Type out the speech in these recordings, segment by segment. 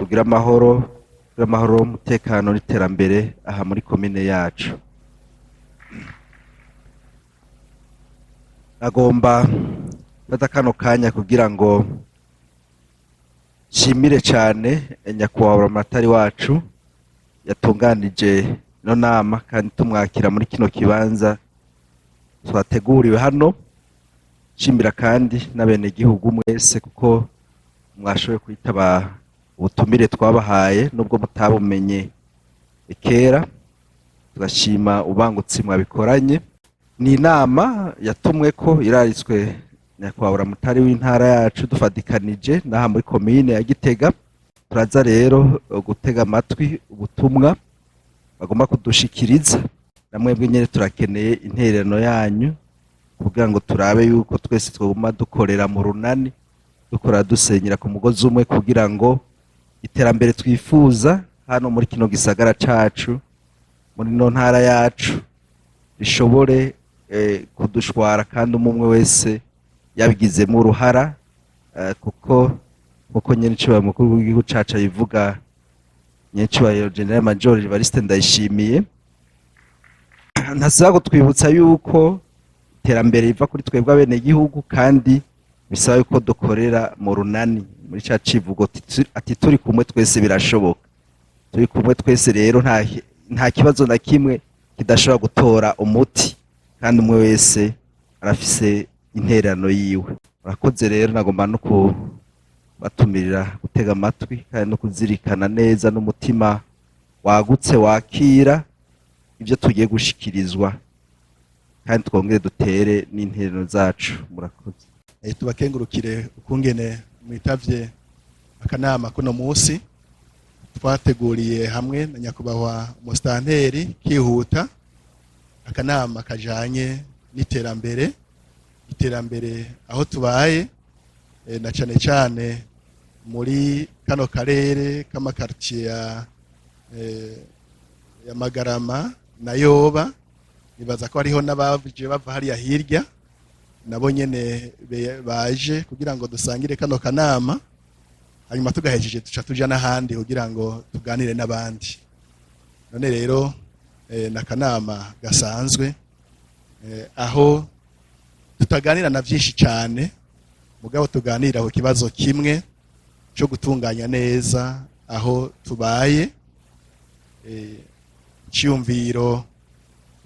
Tugire amahoro, tugire amahoro, umutekano n'iterambere aha muri komine yacu. Nagomba fata kano kanya kugira ngo nshimire cyane nyakubahwa buramatari wacu yatunganije ino nama, kandi tumwakira muri kino kibanza twateguriwe hano. Nshimira kandi n'abenegihugu mwese kuko mwashoboye kwitaba ubutumire twabahaye nubwo mutabumenye kera. Tugashima ubangutsi mwabikoranye. Ni inama yatumwe ko iraritswe nyakubahwa buramatari w'intara yacu dufatikanije n'aha muri komine ya Gitega. Turaza rero gutega amatwi ubutumwa bagomba kudushikiriza, na mwebwe nyene turakeneye intererano yanyu kugira ngo turabe yuko twese twoguma dukorera mu runani, dukora dusenyera ku mugozi umwe, kugira ngo iterambere twifuza hano muri kino gisagara cacu, muri no ntara yacu, rishobore kudushwara, kandi umwe wese yabigizemo uruhara, kuko nkuko nyene icubahiro mukuru w'igihugu cacu abivuga, nyene General Major Evariste Ndayishimiye, ntasiba kutwibutsa yuko iterambere riva kuri twebwe abenegihugu, kandi bisaba yuko dukorera mu runani muri ca civugo ati turi kumwe twese birashoboka. Turi kumwe twese rero nta kibazo na kimwe kidashobora gutora umuti, kandi umwe wese arafise intererano yiwe. Murakoze rero, nagomba no kubatumirira gutega amatwi kandi no kuzirikana neza n'umutima wagutse wakira ibyo tugiye gushikirizwa, kandi twongere dutere n'intererano zacu. Murakoze. Tubakengurukire ukungene mwitavye akanama kuno musi twateguriye hamwe na nyakubahwa musitanteri kihuta, akanama kajanye n'iterambere, iterambere aho tubaye, na cane cane muri kano karere k'amakartier ya Magarama na Yoba. Nibaza ko hariho n'abaje bava hariya hirya, nabo nyene baje kugira ngo dusangire kano kanama, hanyuma tugahejeje tuca tuja n'ahandi kugira ngo tuganire n'abandi. None rero n'akanama gasanzwe, aho tutaganira na vyinshi cane, mugabo tuganira ku kibazo kimwe cyo gutunganya neza aho tubaye. Iciyumviro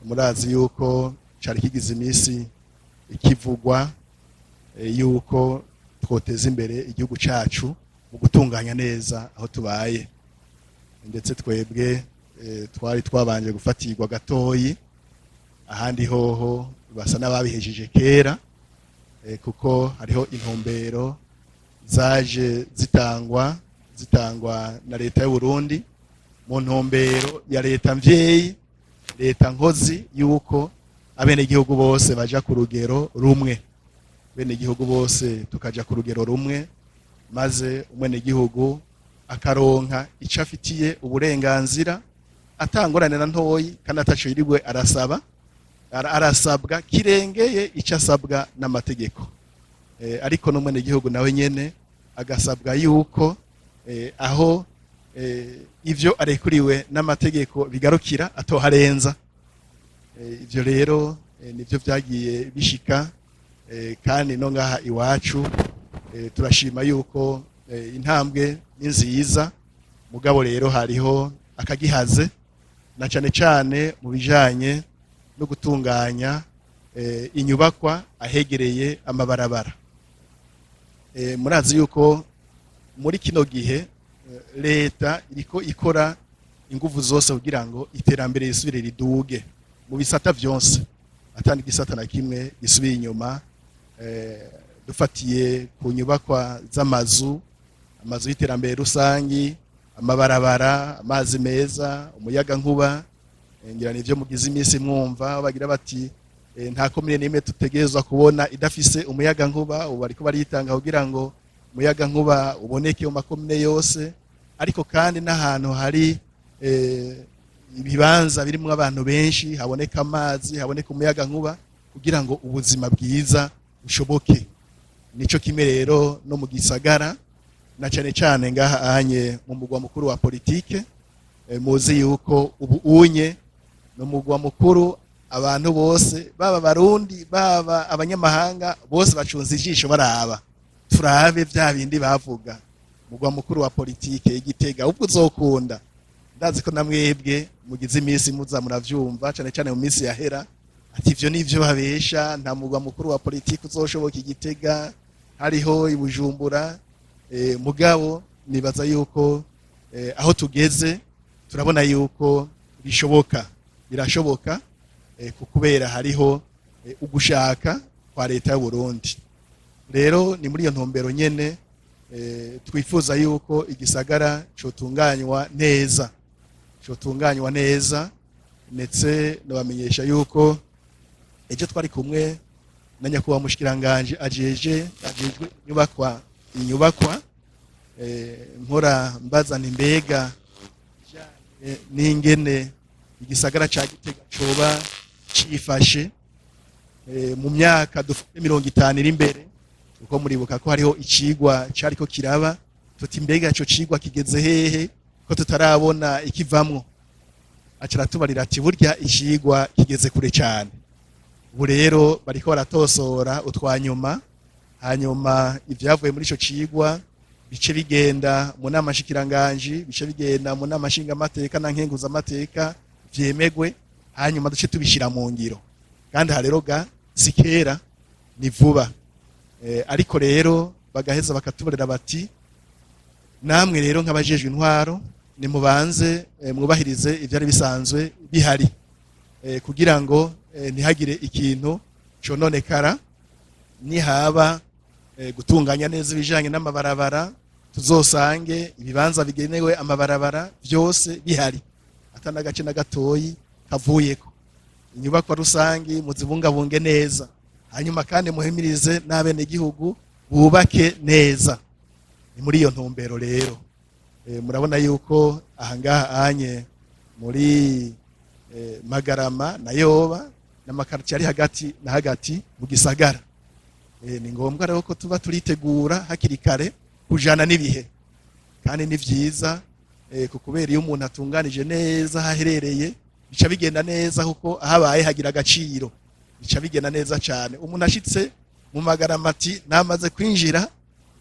murazi yuko cari kigize iminsi ikivugwa, yuko twoteza imbere igihugu cacu mu gutunganya neza aho tubaye. Ndetse twebwe twari twabanje gufatirwa gatoyi, ahandi hoho basa n'ababihejeje kera, kuko hariho intumbero zaje zitangwa na leta y'u Burundi mu ntumbero ya leta mvyeyi, leta nkozi, yuko abenegihugu bose baja ku rugero rumwe, abenegihugu bose tukaja ku rugero rumwe, maze umwenegihugu akaronka ico afitiye uburenganzira atangorane na ntoyi, kandi ataco yiriwe arasaba, arasabwa kirengeye ico asabwa n'amategeko. Ariko n'umwenegihugu nawe nyene agasabwa yuko aho ivyo arekuriwe n'amategeko bigarukira atoharenza. Ivyo rero nivyo vyagiye bishika, kandi no ngaha iwacu turashima yuko intambwe ni nziza, mugabo rero hariho akagihaze, na cane cane mu bijanye no gutunganya inyubakwa ahegereye amabarabara. Murazi yuko muri kino gihe leta iriko ikora inguvu zose kugira ngo iterambere risubire riduge mu bisata vyonse, atandi gisata na kimwe gisubiye inyuma. Dufatiye ku nyubakwa z'amazu, amazu y'iterambere rusangi, amabarabara, amazi meza, umuyagankuba, ngira nivyo mugize iminsi mwumva aho bagira bati nta komine n'imwe tutegerezwa kubona idafise umuyagankuba. Ubu bariko baritanga kugira ngo umuyagankuba uboneke mu makomine yose, ariko kandi n'ahantu hari ibibanza birimwo abantu benshi haboneka amazi, haboneka umuyagankuba, kugira ngo ubuzima bwiza bushoboke. Nico kimwe rero no mu gisagara. Na cane cane ngaha ahanye mu mugwa mukuru wa politike, muzi yuko ubu unye no mugwa mukuru abantu bose, baba Barundi, baba abanyamahanga, bose bacunze ijisho baraba, turabe vya bindi bavuga, mugwa mukuru wa politike Igitega ubwo uzokunda. Ndazi ko namwebwe mugize iminsi muza muravyumva, cane cane mu minsi yahera, ati ivyo nivyo babesha, nta mugwa mukuru wa politike uzoshoboka Igitega, hariho Ibujumbura. Mugabo nibaza yuko aho tugeze turabona yuko bishoboka, birashoboka, kubera hariho ugushaka kwa leta y'u Burundi. Rero ni muri iyo ntumbero nyene twifuza yuko igisagara cotunganywa neza, cotunganywa neza. Ndetse nabamenyesha yuko ejo twari kumwe na nyakubahwa mushikiranganje ajejwe inyubakwa, nkora mbazana imbega n'ingene igisagara ca Gitega coba cifashe mu myaka dufite 50 iri imbere, kuko muribuka ko hariho icigwa cariko kiraba, tuti mbega ico cigwa kigeze hehe ko tutarabona ikivamwo? Aca aratubarira ati burya icigwa kigeze kure cyane, ubu rero bariko baratosora utwanyuma, hanyuma ivyavuye muri ico cigwa bice bigenda mu nama nshikiranganji, bice bigenda mu nama nshingamateka na nkenguzamateka, vyemegwe, hanyuma duce tubishira mu ngiro. Kandi aha rero ga si kera, ni vuba. Ariko rero bagaheza bakatubarira bati namwe rero nk'abajejwe intwaro nimubanze mwubahirize ivyari bisanzwe bihari, kugira ngo ntihagire ikintu cononekara. Nihaba gutunganya neza ibijanye n'amabarabara, tuzosange ibibanza bigenewe amabarabara vyose bihari, ata n'agace na gatoyi kavuyeko. Inyubakwa rusangi muzibungabunge neza, hanyuma kandi muhimirize n'abenegihugu bubake neza. Ni muri iyo ntumbero rero murabona yuko ahangaha anye muri Magarama na Yoba n'amakartier ari hagati na hagati mu gisagara, ni ngombwa rero ko tuba turitegura hakiri kare kujana n'ibihe. Kandi ni vyiza, kubera iyo umuntu atunganije neza haherereye bica bigenda neza, kuko ahabaye hagira agaciro, bica bigenda neza cyane. Umuntu ashitse mu Magarama ati namaze kwinjira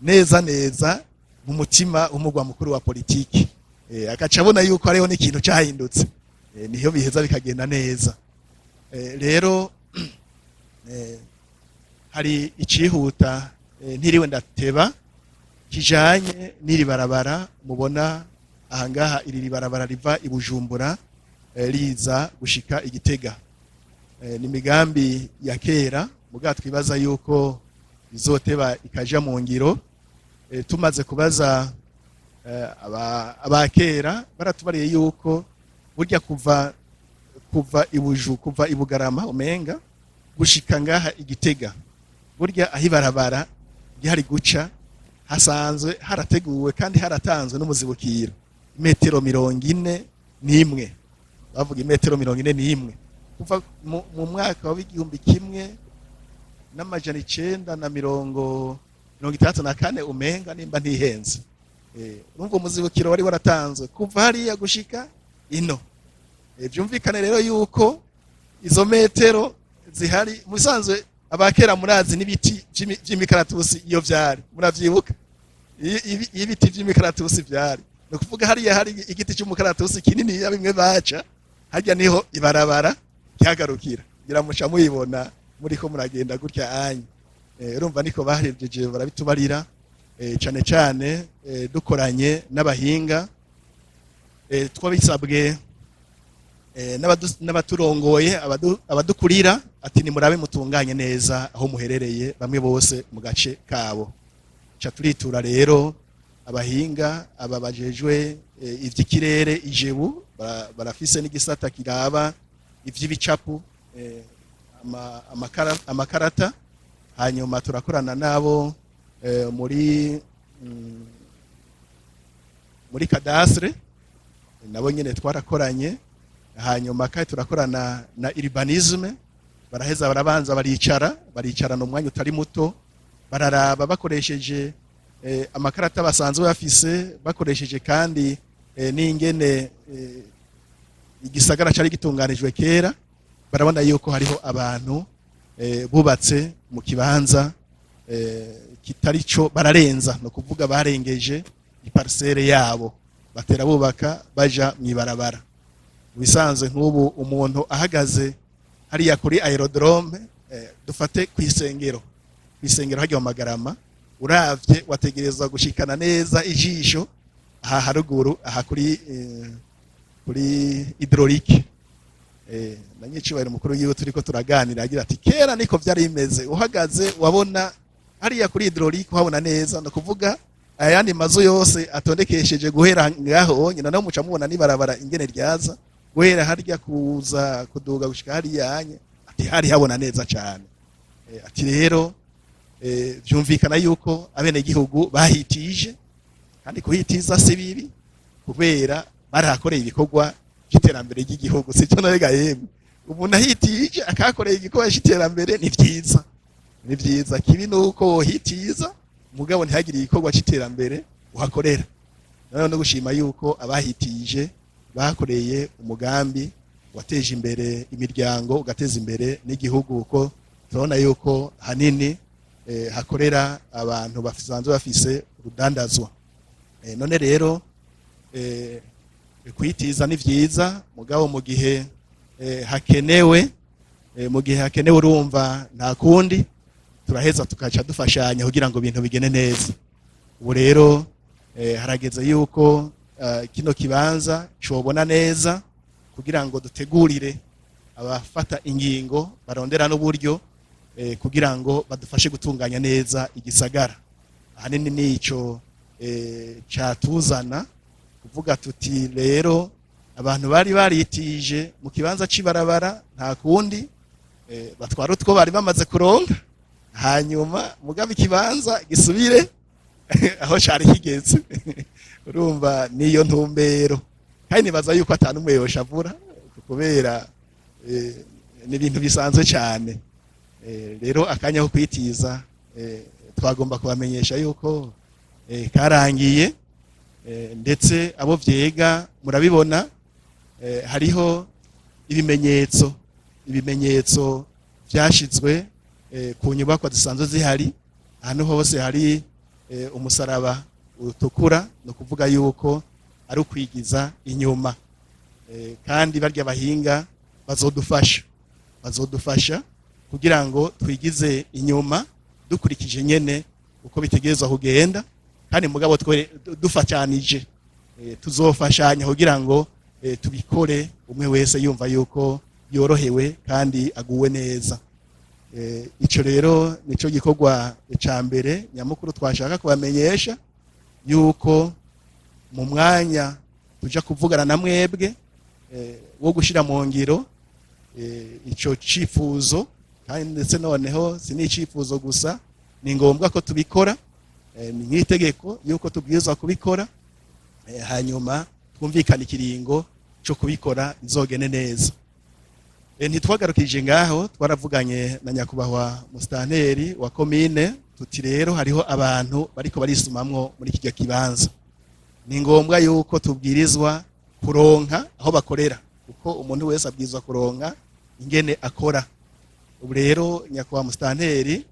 neza neza mu mutima w'umugwa mukuru wa politiki, agaca abona yuko hariho n'ikintu cyahindutse, niho biheza bikagenda neza. Rero hari icihuta, ntiriwe ndateba, kijanye n'iri barabara mubona ahangaha, iri barabara riva i Bujumbura riza gushika Igitega. Ni imigambi ya kera, muga twibaza yuko izoteba ikaja mu ngiro. Tumaze kubaza abakera, baratubariye yuko burya kuva ibugarama umenga gushika ngaha Igitega, burya aho ibarabara gihari guca hasanzwe harateguwe kandi haratanzwe n'umuzibukiro metero 41, bavuga imetero 41, kuva mu mwaka wa 1964 umenga, nimba ntihenze. Urumva umuzibukiro wari waratanzwe kuva hariya gushika ino. Byumvikane rero yuko izo metero zihari musanzwe abakera murazi n'ibiti vy'imikaratusi iyo vyari, muravyibuka ibiti vy'imikaratusi vyari, ni ukuvuga hariya hari igiti cy'umukaratusi kinini ya bimwe baca harya, niho ibarabara ryagarukira, ngira muca muyibona muriko muragenda gutya anye. Urumva niko bahejeje barabitubarira, cane cane dukoranye n'abahinga, twabisabwe n'abaturongoye, abadukurira, ati nimurabe mutunganye neza aho muherereye, bamwe bose mu gace kabo. Ca turitura rero abahinga aba bajejwe ivy'ikirere, ijebu, barafise n'igisata kiraba ivy'ibicapu, amakarata. Hanyuma turakorana nabo muri cadastre, nabo nyene twarakoranye. Hanyuma kandi turakorana na urbanisme, baraheza barabanza baricara, baricarana umwanya utari muto, bararaba bakoresheje Amakarata basanzwe bafise bakoresheje kandi n'ingene igisagara cari gitunganijwe kera, barabona yuko hariho abantu bubatse mu kibanza kitari cyo, bararenza, no kuvuga barengeje iparcelle yabo, batera bubaka baja mwibarabara. Mu bisanzwe, nk'ubu umuntu ahagaze hariya kuri aérodrome, dufate kw'isengero hajya mu Magarama, uravye wategerezwa gushikana neza ijisho aha haruguru, aha kuri hydraulique. Na nyicubahiro mukuru wiwe turiko turaganira agira ati: "Kera niko vyari bimeze, uhagaze wabona hariya kuri hydraulique, uhabona neza." No kuvuga ayandi mazu yose atondekesheje guhera ngaho nyina, naho muca mubona nibarabara ingene ryaza guhera harya kuza kuduga gushika hariya hanye, ati hari habona neza cane. Ati rero vyumvikana yuko abenegihugu bahitije, kandi kuhitiza si bibi kubera barahakoreye ibikorwa by'iterambere ry'igihugu, sicyo narega? Yemwe, umuntu ahitije akahakoreye igikorwa cy'iterambere ni vyiza, ni vyiza. Kibi nuko wohitiza mugabo ntihagire igikorwa cy'iterambere uhakorera. Noneho no gushima yuko abahitije bakoreye umugambi wateje imbere imiryango, ugateza imbere n'igihugu, kuko turabona yuko hanini hakorera abantu basanzwe bafise urudandazwa. None rero kwitiza ni vyiza, mugabo mu gihe hakenewe, mu gihe hakenewe, urumva nta kundi, turaheza tukaca dufashanya kugira ngo ibintu bigende neza. Ubu rero harageze yuko kino kibanza cobona neza kugira ngo dutegurire abafata ingingo barondera n'uburyo kugira ngo badufashe gutunganya neza igisagara. Ahanini nico catuzana kuvuga tuti: rero abantu bari baritije mu kibanza c'ibarabara, nta kundi, batwara utwo bari bamaze kuronka, hanyuma mugabo ikibanza gisubire aho cari kigeze. Urumva niyo ntumbero, kandi nibaza yuko atanu umwe yoshavura kubera ni ibintu bisanzwe cyane. Rero akanya ko kwitiza twagomba kubamenyesha yuko karangiye, ndetse abo vyega murabibona, hariho ibimenyetso vyashizwe ku nyubakwa zisanzwe zihari. Ahantu hose hari umusaraba utukura, ni ukuvuga yuko ari ukwigiza inyuma. Kandi barya bahinga bazodufasha kugira ngo twigize inyuma dukurikije nyene uko bitegerezwa kugenda, kandi mugabo twere dufatanije, tuzofashanya kugira ngo tubikore umwe wese yumva yuko yorohewe kandi aguwe neza. Ico rero nico gikorwa ca mbere nyamukuru twashaka kubamenyesha, yuko mu mwanya tuja kuvugana na mwebwe wo gushira mu ngiro ico cifuzo. Kandi ndetse noneho si n'icifuzo gusa, ni ngombwa ko tubikora, ni nk'itegeko yuko tubwirizwa kubikora, hanyuma twumvikana ikiringo co kubikora bizogende neza. Ntitwagarukije ngaho, twaravuganye na nyakubahwa musitanteri wa komine, tuti rero hariho abantu bariko barisumamwo muri kirya kibanza, ni ngombwa yuko tubwirizwa kuronka aho bakorera, kuko umuntu wese abwirizwa kuronka ingene akora. Ubu rero nyakubahwa musitanteri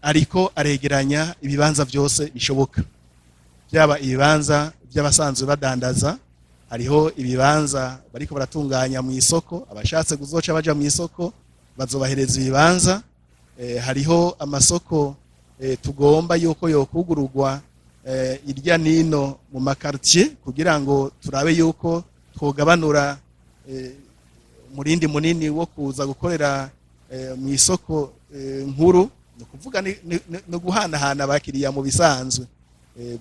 ariko aregeranya ibibanza byose bishoboka, byaba ibibanza by'abasanzwe badandaza, hariho ibibanza bariko baratunganya mu isoko, abashatse kuzoca baja mu isoko bazobahereza ibibanza. Hariho amasoko tugomba yuko yokugururwa irya nino mu maquartier, kugira ngo turabe yuko twogabanura umurindi munini wo kuza gukorera mu isoko nkuru. Ni ukuvuga ni guhanahana abakiriya mu bisanzwe.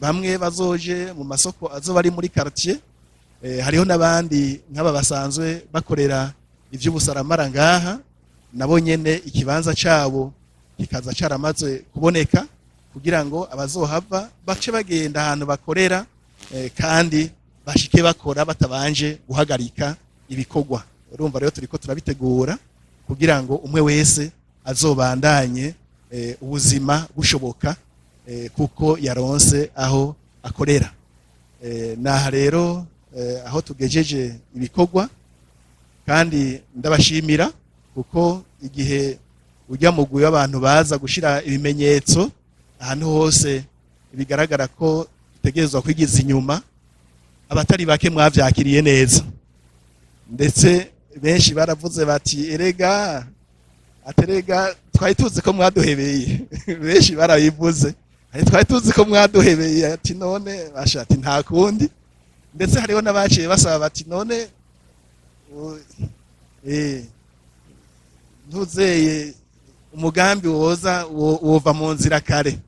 Bamwe bazoje mu masoko azoba ari muri quartier. Hariho n'abandi nk'aba basanzwe bakorera ivy'ubusaramara ngaha, nabo nyene ikibanza cabo kikaza caramaze kuboneka, kugira ngo abazohava bace bagenda ahantu bakorera, kandi bashike bakora batabanje guhagarika ibikorwa. Urumva rero turiko turabitegura kugira ngo umwe wese azobandanye ubuzima bushoboka. kuko yaronse aho akorera. Naha rero aho tugejeje ibikorwa, kandi ndabashimira kuko igihe ujya mugwi w'abantu baza gushira ibimenyetso ahantu hose bigaragara ko dutegerezwa kwigiza inyuma, abatari bake mwavyakiriye neza, ndetse benshi baravuze bati: "Erega aterega twari tuzi ko mwaduhebeye." Benshi barabivuze ati: "Twari tuzi ko mwaduhebeye." Ati: "None basha," ati: "Nta kundi." Ndetse hariho n'abaciye basaba bati: "None ntuzeye umugambi woza wova mu nzira kare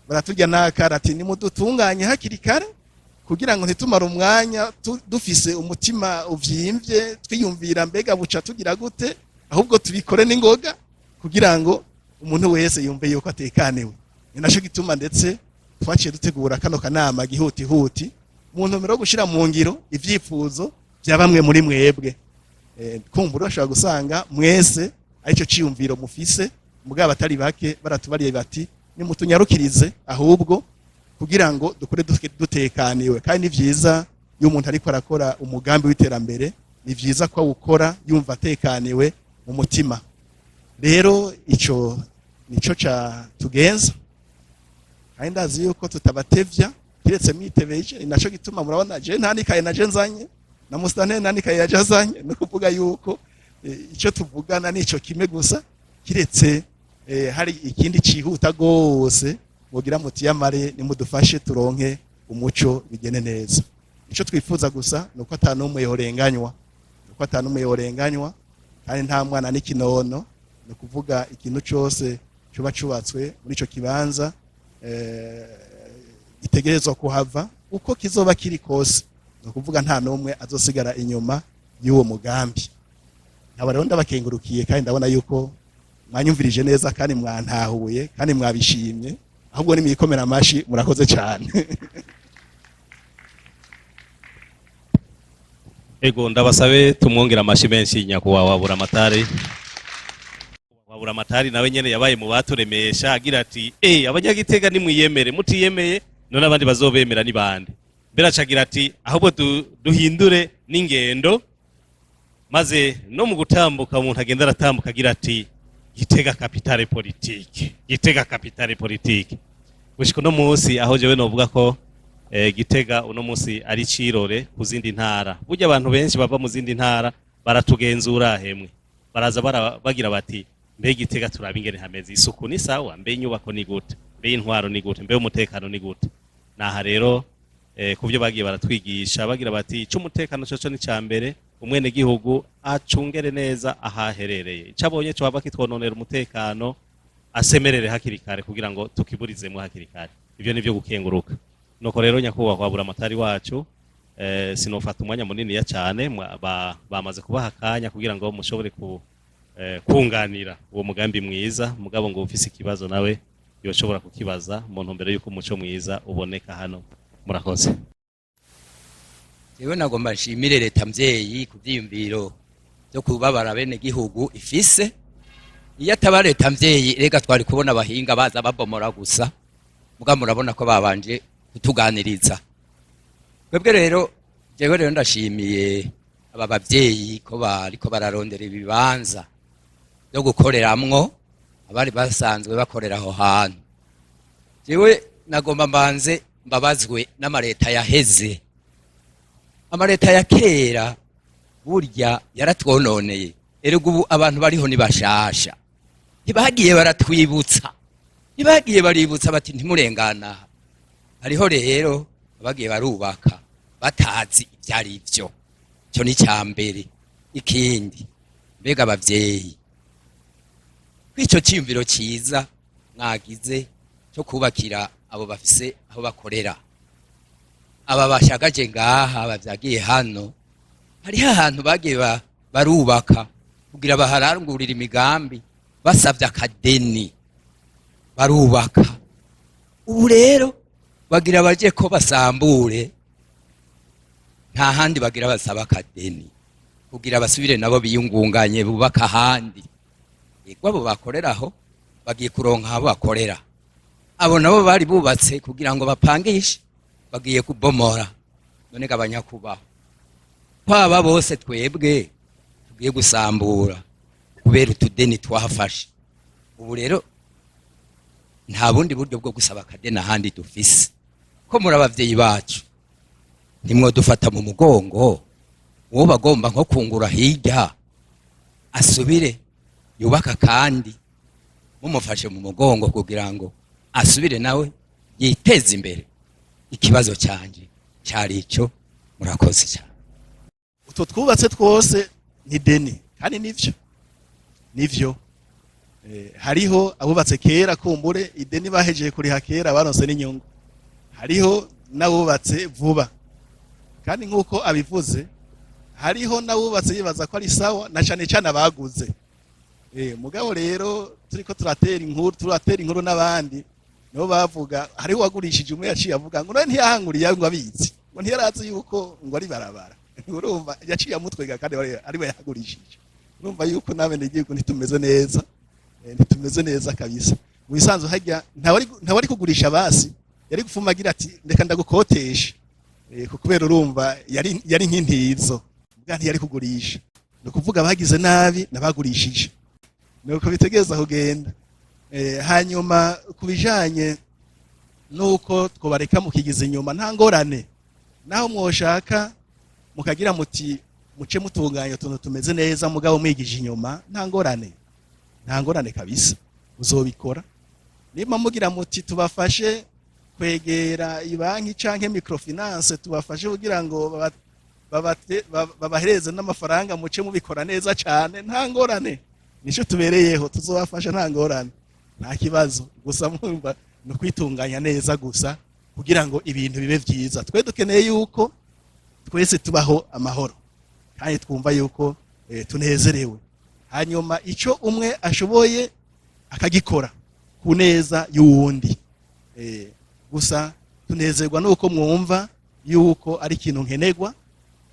baraturya n'akara." Ati: "Nimudutunganye hakiri kare kugira ngo ntitumare umwanya dufise umutima uvyimbye, twiyumvira mbega buca tugira gute, ahubwo tubikore n'ingoga kugira ngo umuntu wese yumve yuko atekaniwe." Ni naco gituma ndetse twaciye dutegura kano kanama gihutihuti mu ntumbero yo gushira mu ngiro ivyifuzo vya bamwe muri mwebwe. Kumbura bashobora gusanga mwese aricyo ciyumviro mufise, mugabo atari bake baratubariye bati: "Nimutunyarukirize ahubwo kugira ngo dukore dutekaniwe." Kandi ni vyiza iyo umuntu ariko arakora umugambi w'iterambere, ni vyiza ko awukora yumva atekaniwe mu mutima. Rero ico nico ca tugenza, kandi ndazi yuko tutabatevya kiretse mwitebeje. Ni naco gituma murabona je nta nikaye naje nzanye, na musitanteri nta nikaye yaje azanye. No kuvuga yuko ico tuvugana nico kimwe gusa, kiretse hari ikindi cihuta gose mugira muti: "Yamare nimudufashe turonke umuco bigene neza." Ico twifuza gusa nuko ata n'umwe yorenganywa, nuko ata n'umwe yorenganywa, kandi nta mwana n'ikinono. Ni ukuvuga ikintu cose coba cubatswe muri ico kibanza gitegerezwa kuhava uko kizoba kiri kose. Ni ukuvuga nta n'umwe azosigara inyuma y'uwo mugambi. Nkaba rero ndabakengurukiye, kandi ndabona yuko mwanyumvirije neza kandi mwantahuye kandi mwabishimye. Ahubwo nimwikomera amashi, murakoze cyane. Ego, ndabasabe tumwongera amashi menshi nyakubahwa Buramatari. Buramatari nawe nyene yabaye mu baturemesha agira ati: "Abanyagitega nimwiyemere, mutiyemeye none abandi bazobemera ni bande?" Mbere acagira ati: "Ahubwo duhindure n'ingendo, maze no mu gutambuka umuntu agenda aratambuka agira ati: Gitega capitale politique, Gitega capitale politique." Gushika uno munsi aho jewe novuga ko Gitega uno munsi ari cirore ku zindi ntara. Burya abantu benshi bava mu zindi ntara baratugenzura hemwe, baraza bagira bati: "Mbe Gitega turaba ingene hameze, isuku ni sawa, mbe inyubako ni gute, mbe intwaro ni gute, mbe umutekano ni gute?" Naha rero kuvyo bagiye baratwigisha bagira bati: "Ic'umutekano coco ni ca mbere, umwene gihugu acungere neza ahaherereye, ico abonye cohava kitwononera umutekano asemerere hakiri kare kugira ngo tukiburizemwo hakiri kare." Ivyo nivyo gukenguruka. Nuko rero nyakubahwa Buramatari wacu, sinofata umwanya muniniya cyane, bamaze kubaha akanya kugira ngo mushobore kunganira uwo mugambi mwiza. Mugabo ngo ufise ikibazo nawe yoshobora kukibaza mu ntumbero y'uko umuco mwiza uboneka hano. Murakoze. Jewe nagomba nshimire leta mvyeyi ku vyiyumviro vyo kubabara bene gihugu ifise. Iyo ataba leta mvyeyi, rega twari kubona abahinga baza babomora gusa. Muga murabona ko babanje kutuganiriza twebwe. Rero jewe rero ndashimiye aba bavyeyi ko bariko bararondera ibibanza byo gukoreramwo abari basanzwe bakorera aho hantu. Jewe nagomba mbanze mbabazwe n'amareta yaheze, amareta ya kera burya yaratwononeye. Erega ubu abantu bariho ni bashasha, ntibagiye baratwibutsa, ntibagiye baributsa bati: "Ntimurengana." Hariho rero abagiye barubaka batazi ibyo ari byo. Icyo ni icya mbere. Ikindi, mbega abavyeyi, kw'icyo cyiyumviro cyiza mwagize cyo kubakira abo bafise aho bakorera, aba bashagaje ngaha bavyagiye hano, hariho ahantu bagiye barubaka kugira baharangurire imigambi, basavye akadeni barubaka. Ubu rero bagira baje ko basambure, nta handi bagira basaba akadeni kugira basubire nabo biyungunganye bubaka ahandi. Yego, abo bakoreraho bagiye kuronka aho bakorera. Abo nabo bari bubatse kugira ngo bapangishe, bagiye kubomora. None abanyakubaho, kwaba bose twebwe tugiye gusambura kubera utudeni twahafashe. Ubu rero nta bundi buryo bwo gusaba akadeni ahandi dufise. Ko muri abavyeyi bacu, nimwo dufata mu mugongo. Uwo bagomba nko kungura hirya asubire yubaka, kandi mumufashe mu mugongo kugira ngo asubire nawe yiteze imbere. Ikibazo cyanjye cyari icyo. Murakoze cyane. Utwo twubatse twose ni deni, kandi nivyo nivyo. Hariho abubatse kera, kumbure ideni bahejeje kuriha kera, baronse n'inyungu. Hariho n'abubatse vuba, kandi nk'uko abivuze, hariho n'abubatse yibaza ko ari sawa, na cane cane abaguze. Mugabo rero turiko turatera inkuru n'abandi nibo bavuga, hariho uwagurishije umwe yaciye avuga ngo none ntiyahanguriye, ngo abizi, ngo ntiyarazi yuko ngo ari barabara. Urumva yaciye amutwega, kandi ari we yahagurishije. Urumva yuko n'abenegihugu ntitumeze neza, ntitumeze neza kabisa. Mu bisanzwe harya ntawari kugurisha, basi yari gufuma agira ati: "Reka ndagukotesha," kubera urumva yari nk'intizo bwa ntiyari kugurisha. Ni ukuvuga bagize nabi nabagurishije, nuko bitegereza kugenda. Hanyuma ku bijanye nuko twobareka mukigiza inyuma, nta ngorane. Naho mwoshaka mukagira muti muce mutunganya utuntu tumeze neza, mugabo mwigije inyuma, nta ngorane, nta ngorane kabisa, uzobikora. Nimba mugira muti tubafashe kwegera ibanki canke microfinance, tubafashe kugira ngo babahereze n'amafaranga, muce mubikora neza cane, nta ngorane, nico tubereyeho, tuzobafasha, nta ngorane, nta kibazo. Gusa mwumva ni ukwitunganya neza gusa kugira ngo ibintu bibe vyiza. Twe dukeneye yuko twese tubaho amahoro kandi twumva yuko tunezerewe, hanyuma ico umwe ashoboye akagikora ku neza y'uwundi. Gusa tunezerwa nuko mwumva yuko ari ikintu nkenerwa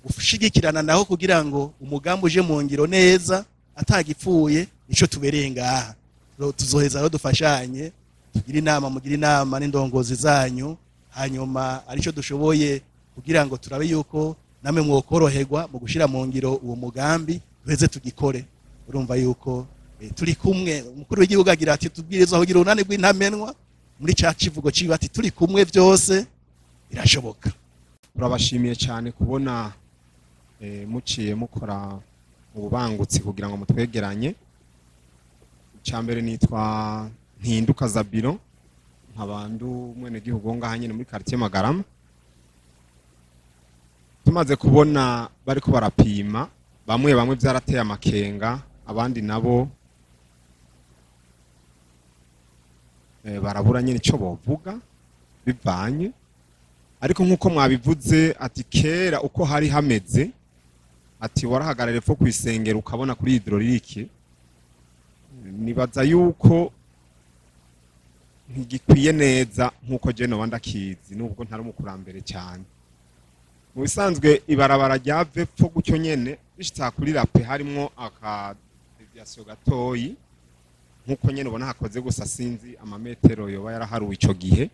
gushigikirana naho kugira ngo umugambi uje mu ngiro neza atagipfuye. Nico tubereye ngaha. Tuzoheza rero dufashanye, tugire inama, mugire inama n'indongozi zanyu, hanyuma arico dushoboye kugira ngo turabe yuko namwe mwokoroherwa mu gushira mu ngiro uwo mugambi, duheze tugikore. Urumva yuko turi kumwe. Umukuru w'igihugu agira ati tubwirizwa kugira urunani rw'intamenwa muri ca kivugo ciwe, ati turi kumwe byose birashoboka. Turabashimiye cyane kubona muciye mukora ububangutsi kugira ngo mutwegeranye. Icya mbere, nitwa Ntinduka Zabiro, nkaba ndi umwenegihugu wo ngaha nyine muri quartier Magarama. Tumaze kubona bariko barapima, bamwe bamwe byarateye amakenga, abandi nabo barabura nyine ico bovuga bivanye. Ariko nk'uko mwabivuze ati kera uko hari hameze, ati warahagarara epfo kw'isengero ukabona kuri hydraulique, nibaza yuko ntigikwiye neza nk'uko je noba ndakizi, nubwo ntari umukurambere cyane. Mu bisanzwe ibarabara rya vepfo gutyo nyene rishitsa kuri rape, harimwo aka déviation gatoyi nk'uko nyene ubona hakoze, gusa sinzi amametero yoba yaraharuwe ico gihe.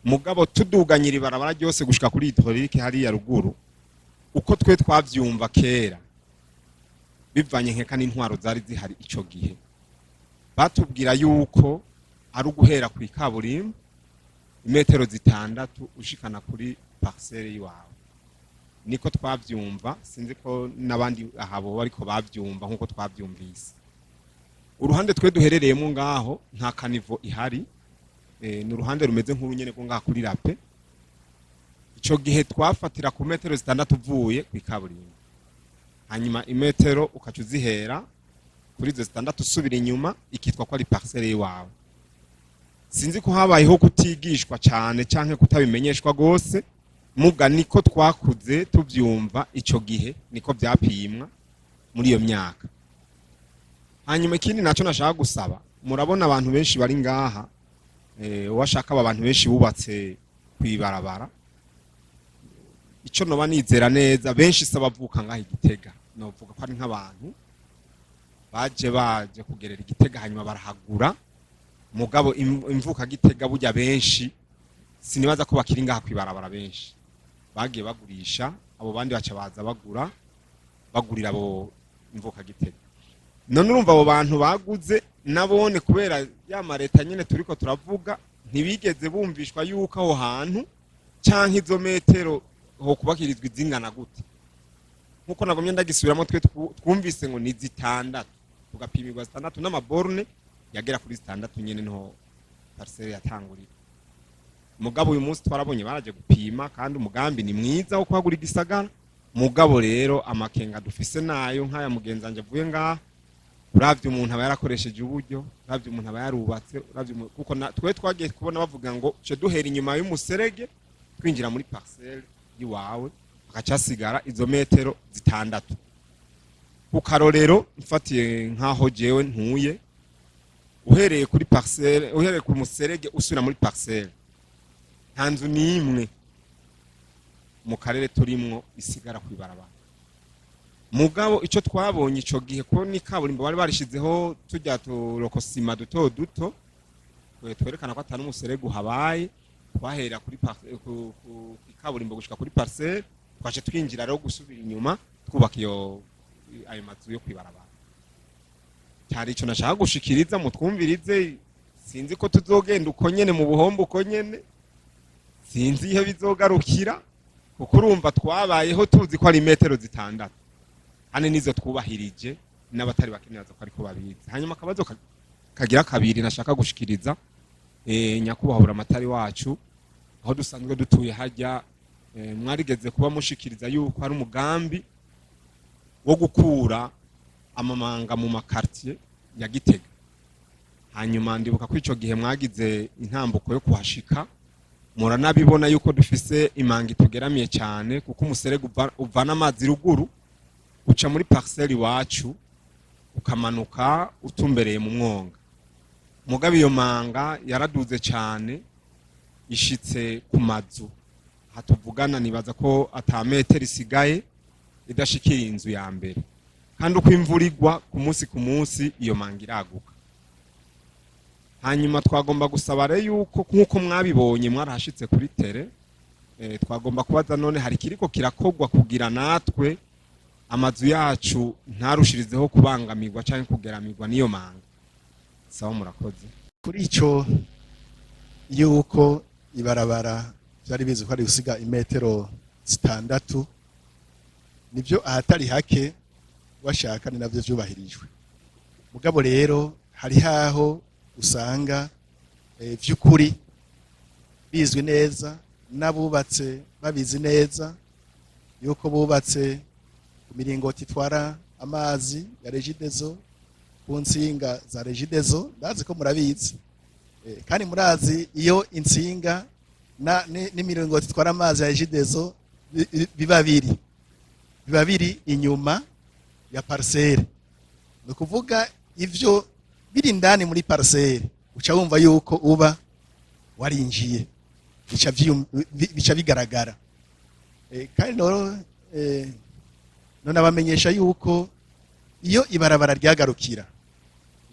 Mugabo tuduganyira ibarabara ryose gushika kuri hydraulique hariya ruguru, uko twe twavyumva kera, bivanye nkeka n'intwaro zari zihari ico gihe, batubwira yuko ari uguhera ku ikaburimbo imetero 6 ushikana kuri parcelle yiwawe. Niko twavyumva, sinzi ko n'abandi ahabo ariko bavyumva nkuko twavyumvise. Uruhande twe duherereyemo ngaho nta caniveau ihari, ni uruhande rumeze nk'uru nyene rwo ngaha kuri rape. Ico gihe twafatira ku metero 6 uvuye ku ikaburimbo, hanyuma imetero ukaca uzihera kuri izo 6 usubira inyuma, ikitwa ko ari parcelle yiwawe. Sinzi ko habayeho kutigishwa cyane canke kutabimenyeshwa gose, muga niko twakuze tuvyumva. Ico gihe niko vyapimwa muri iyo myaka. Hanyuma ikindi naco nashaka gusaba, murabona abantu benshi bari ngaha, washaka aba bantu benshi bubatse kwibarabara, ico noba nizera neza, benshi se bavuka ngaha Igitega, novuga ko ari nk'abantu baje kugerera Igitega, hanyuma barahagura. Mugabo imvuka Gitega burya benshi sinibaza ko bakiri ngaha kwibarabara, benshi bagiye bagurisha, abo bandi baca baza bagura, bagurira abo imvuka Gitega. None urumva abo bantu baguze nabone kubera ya mareta nyene turiko turavuga, ntibigeze bumvishwa yuko aho hantu canke izo metero ho kubakirizwa izingana gute. Nkuko nagomye ndagisubiramo, twe twumvise ngo ni 6, tugapimirwa 6 n'ama bornes yagera kuri 6 nyene, niho parcelle yatangurira. Mugabo uyu munsi twarabonye baraje gupima, kandi umugambi ni mwiza wo kwagura igisagara. Mugabo rero amakenga dufise nayo nk'aya mugenzi wanje avuye ngaha, uravye umuntu aba yarakoresheje uburyo, uravye umuntu aba yarubatse, uravye kuko twe twagiye kubona bavuga ngo ce duhera inyuma y'umuserege twinjira muri parcelle yiwawe, hagacasigara izo metero 6. Ku karorero mfatiye nk'aho jewe ntuye, uhereye kuri parcelle, uhereye ku muserege usubira muri parcelle, nta nzu n'imwe mu karere turimwo isigara kwibarabara. Mugabo ico twabonye ico gihe ko ni kaburimbo bari barishizeho tujya turokosima duto duto twerekana ko atari umuserege uhabaye. Twahera kuri ku kaburimbo gushika kuri parcelle, twaje twinjira rero gusubira inyuma twubaka iyo ayo mazu yo kwibarabara. Cyari ico nashaka gushikiriza, mutwumvirize. Sinzi ko tuzogenda uko nyene mu buhombo uko nyene, sinzi iyo bizogarukira, kuko urumva twabayeho tuzi ko ari metero 6, hane nizo twubahirije, n'abatari bake nibaza ko ariko babizi. Hanyuma akabazo kagira kabiri nashaka gushikiriza, nyakubahwa buramatari wacu, aho dusanzwe dutuye hajya, mwarigeze kuba mushikiriza yuko hari umugambi wo gukura amamanga mu ma quartier ya Gitega. Hanyuma ndibuka ko ico gihe mwagize intambuko yo kuhashika, muranabibona yuko dufise imanga itugeramiye cyane, kuko umuserege uvana amazi ruguru uca muri parcelle iwacu ukamanuka utumbereye mu mwonga. Mugabo iyo manga yaraduze cyane ishitse ku mazu hatuvugana, nibaza ko ata metero isigaye idashikira inzu ya mbere, kandi uko imvura igwa ku munsi ku munsi iyo manga iraguka. Hanyuma twagomba gusaba rero yuko nk'uko mwabibonye mwarahashitse kuri terrain, twagomba kubaza none hari kiriko kirakogwa kugira natwe amazu yacu ntarushirizeho kubangamirwa canke kugeramirwa n'iyo manga? Sawa, murakoze. Kuri ico yuko ibarabara byari bizi ko ari gusiga imetero 6, nibyo, ahatari hake washaka ni navyo vyubahirijwe. Mugabo rero hari haho usanga vy'ukuri bizwi neza n'abubatse babizi neza yuko bubatse ku miringoti itwara amazi ya Regideso, ku nsinga za Regideso. Ndazi ko murabizi. Kandi murazi iyo insinga n'imiringoti itwara amazi ya Regideso biba biri inyuma ya parcelle. Ni ukuvuga ivyo biri indani muri parcelle, uca wumva yuko uba warinjiye, bica bigaragara. Kandi none abamenyesha yuko iyo ibarabara ryagarukira,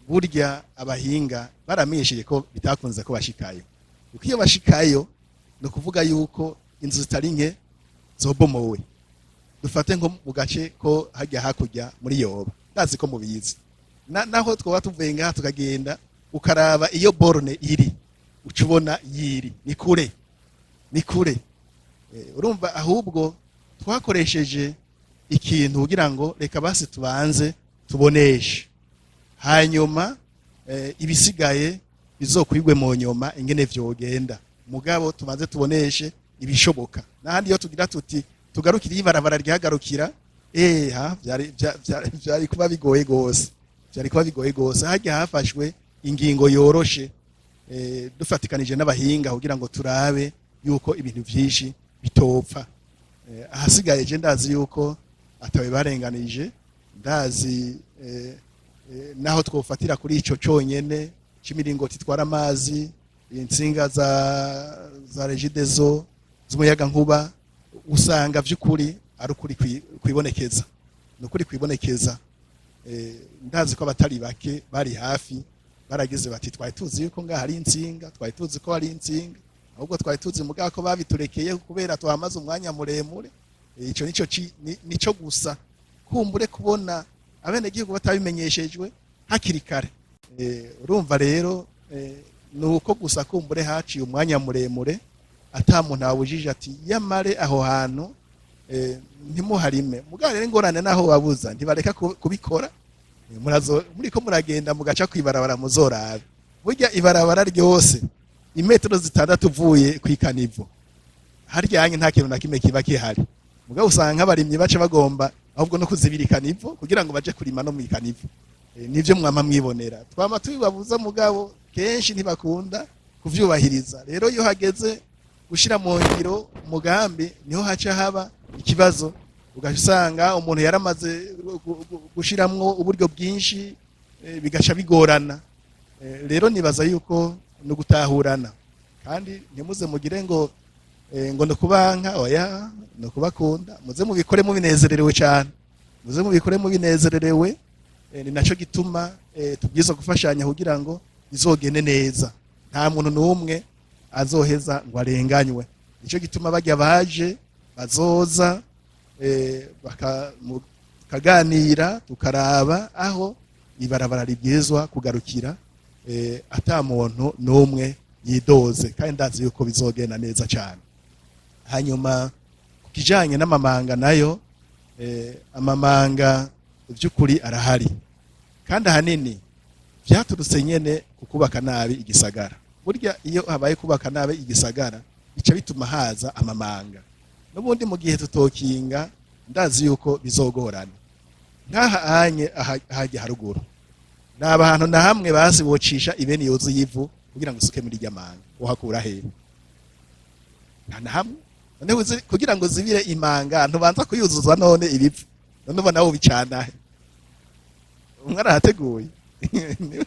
burya abahinga baramenyesheje ko bitakunze ko bashikayo, kuko iyo bashikayo ni ukuvuga yuko inzu zitari nke zobomowe. Dufate nko mu gace ko hajya hakurya muri Yoba, ndazi ko mubizi. Naho twoba tuvuye ngaha tukagenda ukaraba iyo borne iri, uca ubona yiri ni kure, ni kure. Urumva ahubwo twakoresheje ikintu kugira ngo reka basi tubanze tuboneshe, hanyuma ibisigaye bizokwigwe mu nyuma ingene vyogenda. Mugabo tubanze tuboneshe ibishoboka. N'ahandi iyo tugira tuti tugarukire ibarabara ryagarukira, ha vyari kuba bigoye gose, vyari kuba bigoye gose. Harya hafashwe ingingo yoroshe, dufatikanije n'abahinga kugira ngo turabe yuko ibintu vyinshi bitopfa. Ahasigaye je ndazi yuko atawe barenganije, ndazi naho twofatira kuri ico conyene c'imiringoti itwara amazi, intsinga za Regideso z'umuyaga nkuba, usanga vy'ukuri ari ukuri kwibonekeza, ni ukuri kwibonekeza. Ndazi ko abatari bake bari hafi. Baragize bati: "Twari tuzi yuko ngaha hari intsinga, twari tuzi ko hari intsinga, ahubwo twari tuzi mugabo ko babiturekeye kubera tuhamaze umwanya muremure." Ico nico nico gusa kumbure kubona abenegihugu batabimenyeshejwe hakiri kare. Urumva rero, ni uko gusa kumbure haciye umwanya muremure ata muntu awujije ati: "Yamare aho hantu ntimuharime." Mugabo rero ingorane naho wabuza ntibareka kubikora. Murazo muriko muragenda mugaca kwibarabara, muzorabe burya ibarabara ryose imetero 6 uvuye kw'ikanivo haryanye nta kintu na kimwe kiba kihari. Mugabo usanga nk'abarimyi baca bagomba ahubwo no kuzibira ikanivo kugira ngo baje kurima no mw'ikanivo. Nivyo mwama mwibonera, twama tubibabuza, mugabo kenshi ntibakunda kuvyubahiriza. Rero iyo hageze gushira mu ngiro umugambi, niho haca haba ikibazo, ugaca usanga umuntu yaramaze gushiramwo uburyo bwinshi, bigaca bigorana. Rero nibaza yuko no gutahurana, kandi ntimuze mugire ngo no kubanka, oya, no kubakunda. Muze mubikore mubinezererewe cyane, muze mubikore mubinezererewe. Ni naco gituma tubwirizwa gufashanya kugira ngo bizogende neza, nta muntu n'umwe azoheza ngo arenganywe. Nico gituma bajya baje bazoza, tukaganira, tukaraba aho ibarabara ribwirizwa kugarukira, ata muntu n'umwe yidoze, kandi ndazi yuko bizogenda neza cyane. Hanyuma ku kijanye n'amamanga nayo, amamanga by'ukuri arahari, kandi ahanini vyaturutse nyene ku kubaka nabi igisagara. Burya iyo habaye kubaka nabi igisagara, bica bituma haza amamanga. N'ubundi mu gihe tutokinga, ndazi yuko bizogorana. Nk'aha anye ahajya haruguru naba ahantu na hamwe basi bocisha ibeni yuzuye ivu kugira ngo usuke muri irya manga, uhakura hehe? Nta na hamwe. Noneho kugira ngo zibire imanga, ntubanza kuyuzuza none ibivu? None ubona wobicana he? Umwe arahateguye,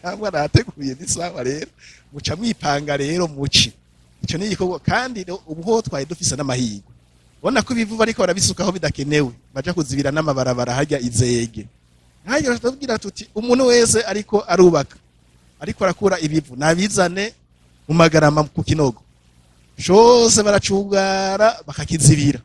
hamwe arahateguye, ni sawa. Rero muca mwipanga rero muci ico ni igikorwa. Kandi rero ubu ho twari dufise n'amahirwe, ubona ko ibivu bariko barabisukaho bidakenewe, baja kuzibira n'amabarabara harya izege. Nk'ayo tubwira tuti: "Umuntu wese ariko arubaka, ariko arakura ibivu, nabizane mu magarama ku kinogo cose." Baracugara bakakizibira.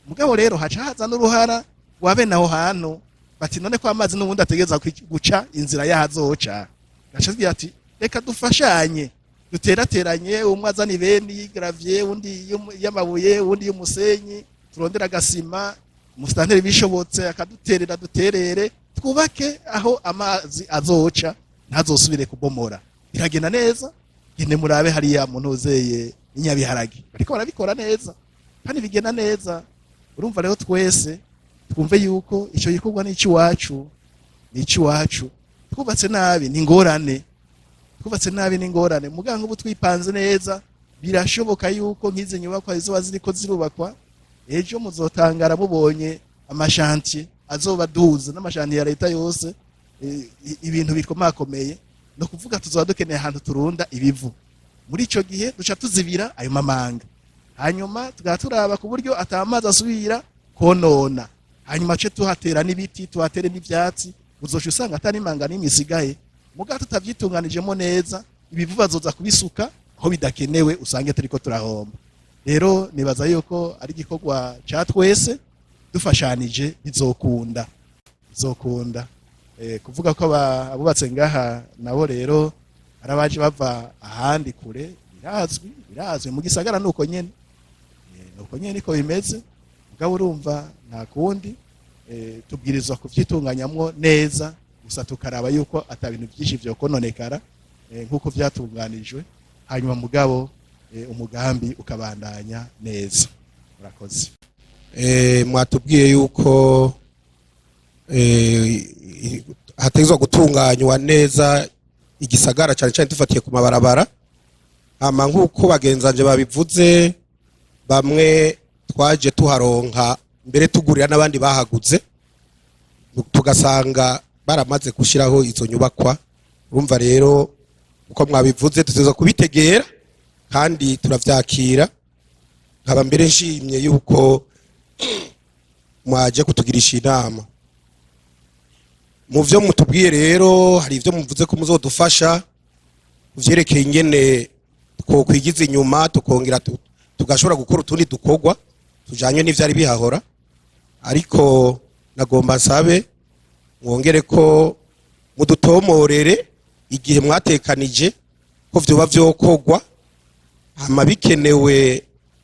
Mugabo rero haca haza n'uruhara wa bene aho hantu, bati: "None ko amazi n'ubundi ategereza guca inzira y'ahazoca?" Gaca tubwira ati: "Reka dufashanye, duterateranye, umwe azana ibeni y'igravier, undi y'amabuye, undi y'umusenyi, turondera agasima, umusitanteri bishobotse akaduterera, duterere, twubake aho amazi azoca, ntazosubire kubomora." Biragenda neza. Gende murabe hariya muntu uzeye inyabiharage, bariko barabikora neza kandi bigenda neza. Urumva rero, twese twumve yuko ico gikorwa ni icy'iwacu, ni icy'iwacu. Twubatse nabi ni ingorane, twubatse nabi ni ingorane. Muganga ubu twipanze neza, birashoboka yuko nk'izi nyubakwa zizoba ziriko zirubakwa ejo, muzotangara mubonye ama chantiers azoba aduza n'ama chantiers ya leta yose, ibintu bikomakomeye. No kuvuga tuzoba dukeneye ahantu turunda ibivu. Muri ico gihe duca tuzibira ayo mamanga, hanyuma tukaba turaba ku buryo atamazi asubira konona, hanyuma ce tuhatera n'ibiti, tuhatere n'ivyatsi, uzoca usanga atari imanga n'imwe isigaye. Mugabo tutavyitunganijemo neza, ibivu bazoza kubisuka aho bidakenewe, usange turiko turahomba. Rero nibaza yuko ari igikorwa ca twese, dufashanije bizokunda, bizokunda. Kuvuga ko abubatse ngaha nabo rero ari abaje bava ahandi kure, birazwi, birazwi mu gisagara. Nuko nyene, nuko nyene niko bimeze. Mugabo urumva nta kundi, tubwirizwa kuvyitunganyamwo neza gusa, tukaraba yuko ata bintu byinshi vyokononekara, nk'uko vyatunganijwe, hanyuma mugabo umugambi ukabandanya neza. Murakoze. Mwatubwiye yuko hategezwa gutunganywa neza igisagara, cyane cyane dufatiye ku mabarabara. Hama nk'uko bagenzanje babivuze, bamwe twaje tuharonka mbere tugurira n'abandi bahaguze, tugasanga baramaze gushyiraho izo nyubakwa. Urumva rero, uko mwabivuze tuteza kubitegera kandi turavyakira. Nkaba mbere nshimye yuko mwaje kutugirisha inama. Mu vyo mutubwiye rero, hari ivyo muvuze ko muzodufasha. Kuvyerekeye ingene twokwigiza inyuma, tukongera tugashobora gukora utundi dukorwa tujanye n'ivyari bihahora. Ariko nagomba nsabe mwongere ko mudutomorere igihe mwatekanije ko vyoba vyokorwa, hama bikenewe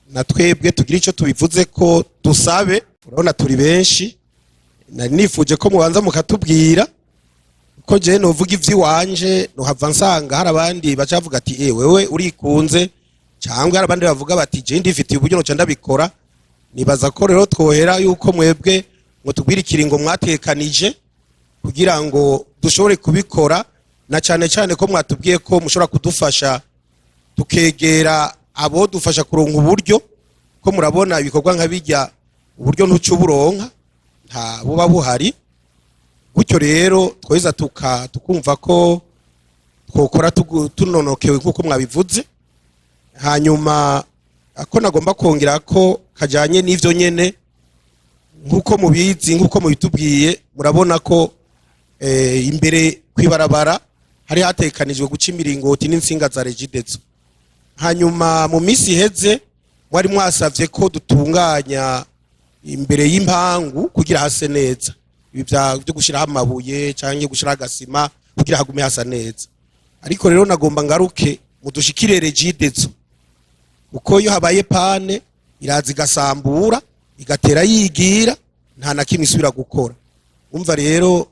na twebwe tugira ico tubivuze ko dusabe. Urabona turi benshi, nari nifuje ko mubanza mukatubwira ko jewe novuga ivy'iwanje, nohava nsanga hari abandi baca bavuga ati: "Eh, wewe urikunze", cyangwa hari abandi bavuga bati: "Je ndifitiye uburyo, noca ndabikora." Nibaza ko rero twohera yuko mwebwe ngo tubwire ikiringo mwatekanije kugira ngo dushobore kubikora, na cyane cyane ko mwatubwiye ko mushobora kudufasha tukegera abo dufasha kuronka uburyo, ko murabona ibikorwa nka bijya, uburyo ntuca uburonka, nta buba buhari. Gutyo rero tweza tukumva ko twokora tunonokewe nk'uko mwabivuze. Hanyuma ako nagomba kongera ko kajanye n'ivyo nyene, nk'uko mubizi, nk'uko mubitubwiye, murabona ko imbere kwibarabara hari hatekanijwe guca imiringoti n'insinga za Regideso. Hanyuma mu minsi iheze mwari mwasavye ko dutunganya imbere y'impangu kugira hase neza, ibi byo gushiraho amabuye canke gushiraho agasima kugira hagume hasa neza. Ariko rero nagomba ngaruke mudushikire Regideso, kuko iyo habaye panne iraza igasambura, igatera yigira, nta na kimwe isubira gukora. Umva rero,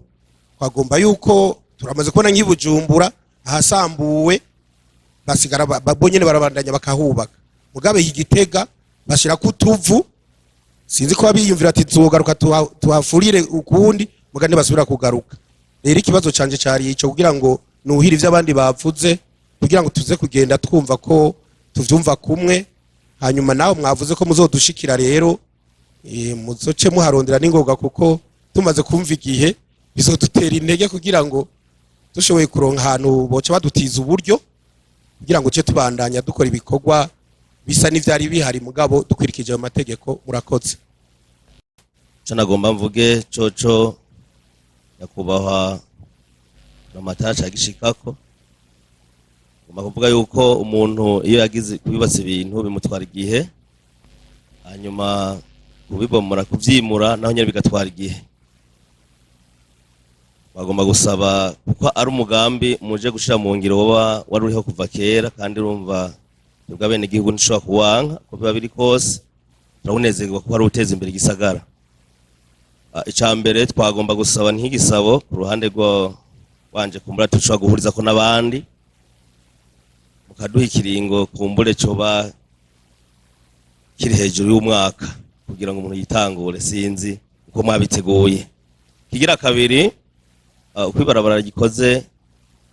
twagomba yuko turamaze kubona nk'i Bujumbura ahasambuwe basigara bo nyene barabandanya bakahubaka, mugabe i Gitega bashirako utuvu. Sinzi ko biyumvira ati tuzogaruka tuhafurire ukundi, muga ntibasubira kugaruka. Rero ikibazo canje cari ico, kugira ngo nuhire ivyo abandi bavuze, kugira ngo tuze kugenda twumva ko tuvyumva kumwe. Hanyuma nawe mwavuze ko muzodushikira rero, muzoce muharondera n'ingoga, kuko tumaze kumva igihe bizodutera intege kugira ngo dushoboye kuronka ahantu boca badutiza uburyo kugira ngo tuce tubandanya dukora ibikorwa bisa n'ivyari bihari, mugabo dukurikije ayo mategeko. Murakoze. Ico nagomba mvuge coco, nyakubahwa amatara cagishikako, ngomba kuvuga yuko umuntu iyo yagize kubibatsa ibintu bimutwara igihe, hanyuma kubibomora, kuvyimura naho nyene bigatwara igihe. Bagomba gusaba, kuko ari umugambi muje gushira mu ngiro woba wari uriho kuva kera, kandi urumva twebwe abenegihugu ntishobora kuwanka, uko biba biri kose turawunezerwa kuko ari uteza imbere igisagara. Ica mbere twagomba gusaba nk'igisabo ku ruhande rwo wanje, kumbura tushobora guhurizako n'abandi, mukaduha ikiringo kumbure coba kiri hejuru y'umwaka kugira ngo umuntu yitangure. Sinzi uko mwabiteguye. Kigira kabiri, uko ibarabara gikoze,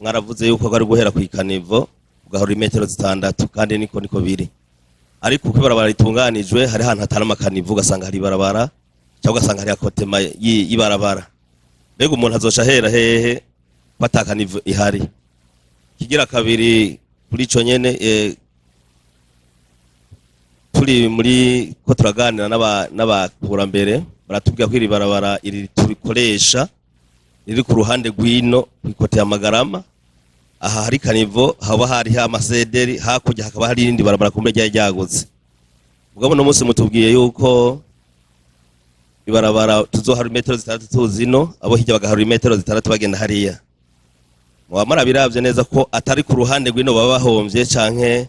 mwaravuze yuko ari guhera ku icaniveau ugahora imetero 6, kandi niko biri. Ariko uko ibarabara ritunganijwe, hari ahantu hatari amacaniveaux, ugasanga hari ibarabara cyangwa ugasanga hari accotement y'ibarabara. Mbega umuntu azoca ahera hehe ko ata caniveau ihari? Kigira kabiri kuri ico nyene, turi muri ko turaganira n'abakurambere, baratubwira ko iri barabara iri turikoresha riri ku ruhande rw'ino kw'icôté ya Magarama, aha hari caniveau, haba hariho amasederi, hakurya hakaba hari irindi barabara kumbe ryari ryagutse. Mugabo uno munsi mutubwiye yuko ibarabara tuzohara imetero 6 tuzi ino, abo hirya bagaharura imetero 6 bagenda hariya. Muba murabiravye neza ko atari ku ruhande rw'ino baba bahomvye, canke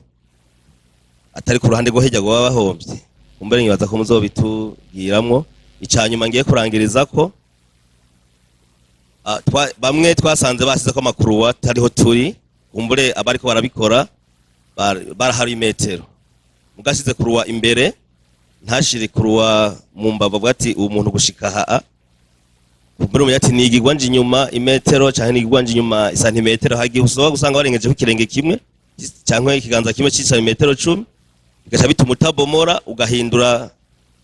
atari ku ruhande rwo hirya baba bahomvye? Kumbere nkibaza ko muzobitubwiramwo. Icanyuma ngiye kurangiriza ko bamwe twasanze basize ko amakuru atariho turi, kumbure abariko barabikora barahari imetero, mugashize croix imbere, ntashire croix mu mbavu, avuga ati uwo muntu gushika aha. Kumbure umuntu ati nigigwa nje inyuma imetero canke nigigwa nje inyuma isantimetero, hagiye usoba gusanga barengejeho ikirenge kimwe canke ikiganza kimwe c'isantimetero 10, bigaca bituma utabomora, ugahindura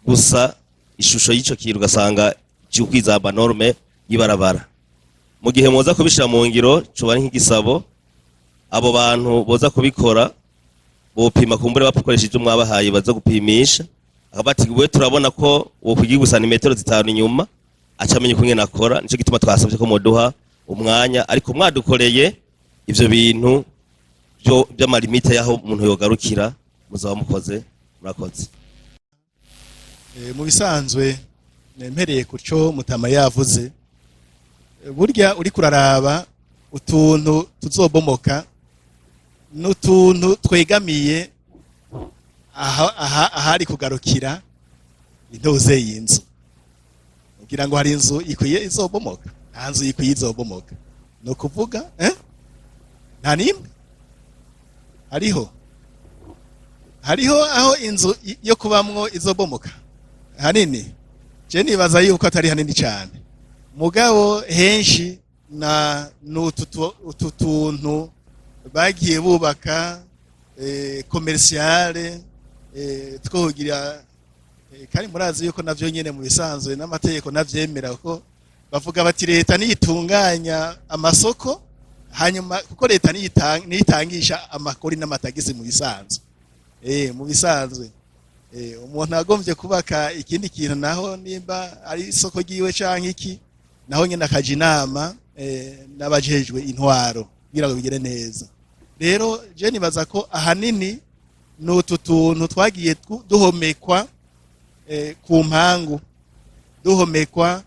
gusa ishusho y'ico kintu, ugasanga cyukwizamba norme y'ibarabara. Mu gihe muza kubishira mu ngiro, coba ari nk'igisabo, abo bantu boza kubikora bopima, kumbure bakoresheje ivyo mwabahaye baza gupimisha, akaba ati we turabona ko wokwigira gusa metero 5 inyuma, aca amenya ukungene akora. Nico gituma twasabye ko muduha umwanya, ariko mwadukoreye ivyo bintu. By'ama limites y'aho umuntu yogarukira, muzaba mukoze, murakoze. Mu bisanzwe, nempereye ku cyo Mutama yavuze, burya uri kuraraba utuntu tuzobomoka n'utuntu twegamiye aha ahari kugarukira intuze y'inzu, kugira ngo hari inzu ikwiye izobomoka. Nta nzu ikwiye izobomoka, ni ukuvuga nta n'imwe. Hariho aho inzu yo kubamwo izobomoka hanini. Je nibaza yuko atari hanini cyane, mugabo henshi na n'utu utu tuntu bagiye bubaka commerciale twogira kandi murazi yuko navyo nyene mu bisanzwe n'amategeko navyemera, ko bavuga bati leta niyitunganya amasoko, hanyuma kuko leta niyitangisha amakori n'amatagisi mu bisanzwe. Mu bisanzwe umuntu agombye kubaka ikindi kintu, naho nimba ari isoko ryiwe canke iki, naho nyene akaja inama n'abajejwe intwaro kugira ngo bigere neza. Rero je nibaza ko ahanini ni utu tuntu twagiye duhomekwa ku mpangu, duhomekwa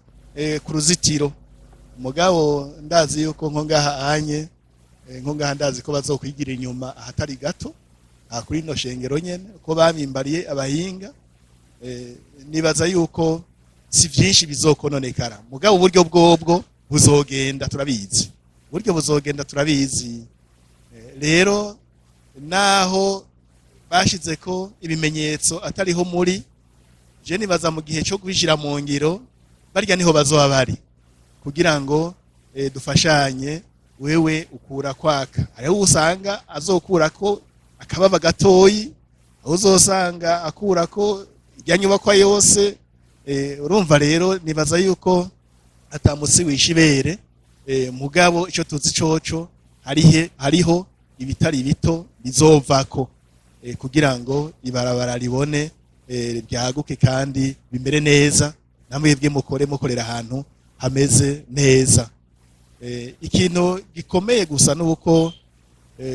ku ruzitiro. Mugabo ndazi yuko nko ngaha anye nko ngaha ndazi ko bazokwigira inyuma ahatari gato aha kuri ino shengero nyene ko bamimbariye abahinga. Nibaza yuko si vyinshi bizokononekara, mugabo uburyo bwobwo buzogenda turabizi, uburyo buzogenda turabizi. Rero naho bashize ko ibimenyetso atariho muri je, nibaza mu gihe cyo kubishira mu ngiro barya niho bazoba bari kugira ngo dufashanye. Wewe ukura kwaka, hariho usanga azokurako akababa gatoyi, aho uzosanga akurako irya nyubakwa yose. Urumva rero nibaza yuko atamusi wishibere, mugabo ico tuzi coco hariho ibitari bito bizovako kugira ngo ibarabara ribone ryaguke kandi bimere neza, namwebwe mukore mukorera ahantu hameze neza. Ikintu gikomeye gusa nuko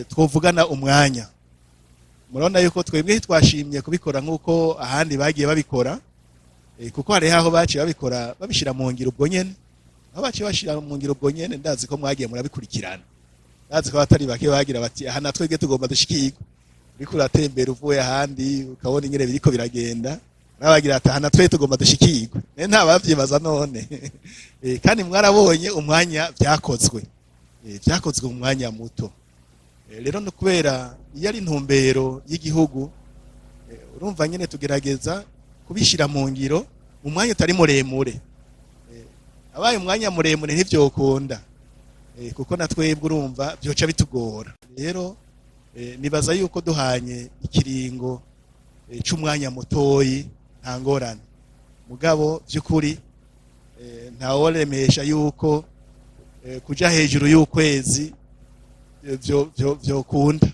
twovugana umwanya. Murabona yuko twebwe twashimye kubikora nk'uko ahandi bagiye babikora, kuko hari aho baciye babikora babishira mu ngiro ubwo nyene, aho baciye bashira mu ngiro ubwo nyene. Ndazi ko mwagiye murabikurikirana, ndazi ko abatari bake bagira bati aha natwebwe tugomba dushikirwe. Uriko uratembera uvuye ahandi ukabona ingene biriko biragenda, nabagira ati aha natwe tugomba dushikirwe. Ne nta bavyibaza none. Kandi mwarabonye umwanya vyakozwe, vyakozwe mu mwanya muto. Rero no kubera iyo ari intumbero y'igihugu, urumva nyene tugerageza kubishira mu ngiro mu mwanya utari muremure. Abaye umwanya muremure ntivyokunda, kuko na twebwe urumva vyoca bitugora. Rero nibaza yuko duhanye ikiringo c'umwanya mutoyi nta ngorane, mugabo vy'ukuri ntaworemesha yuko kuja hejuru y'ukwezi vyo vyo vyokunda.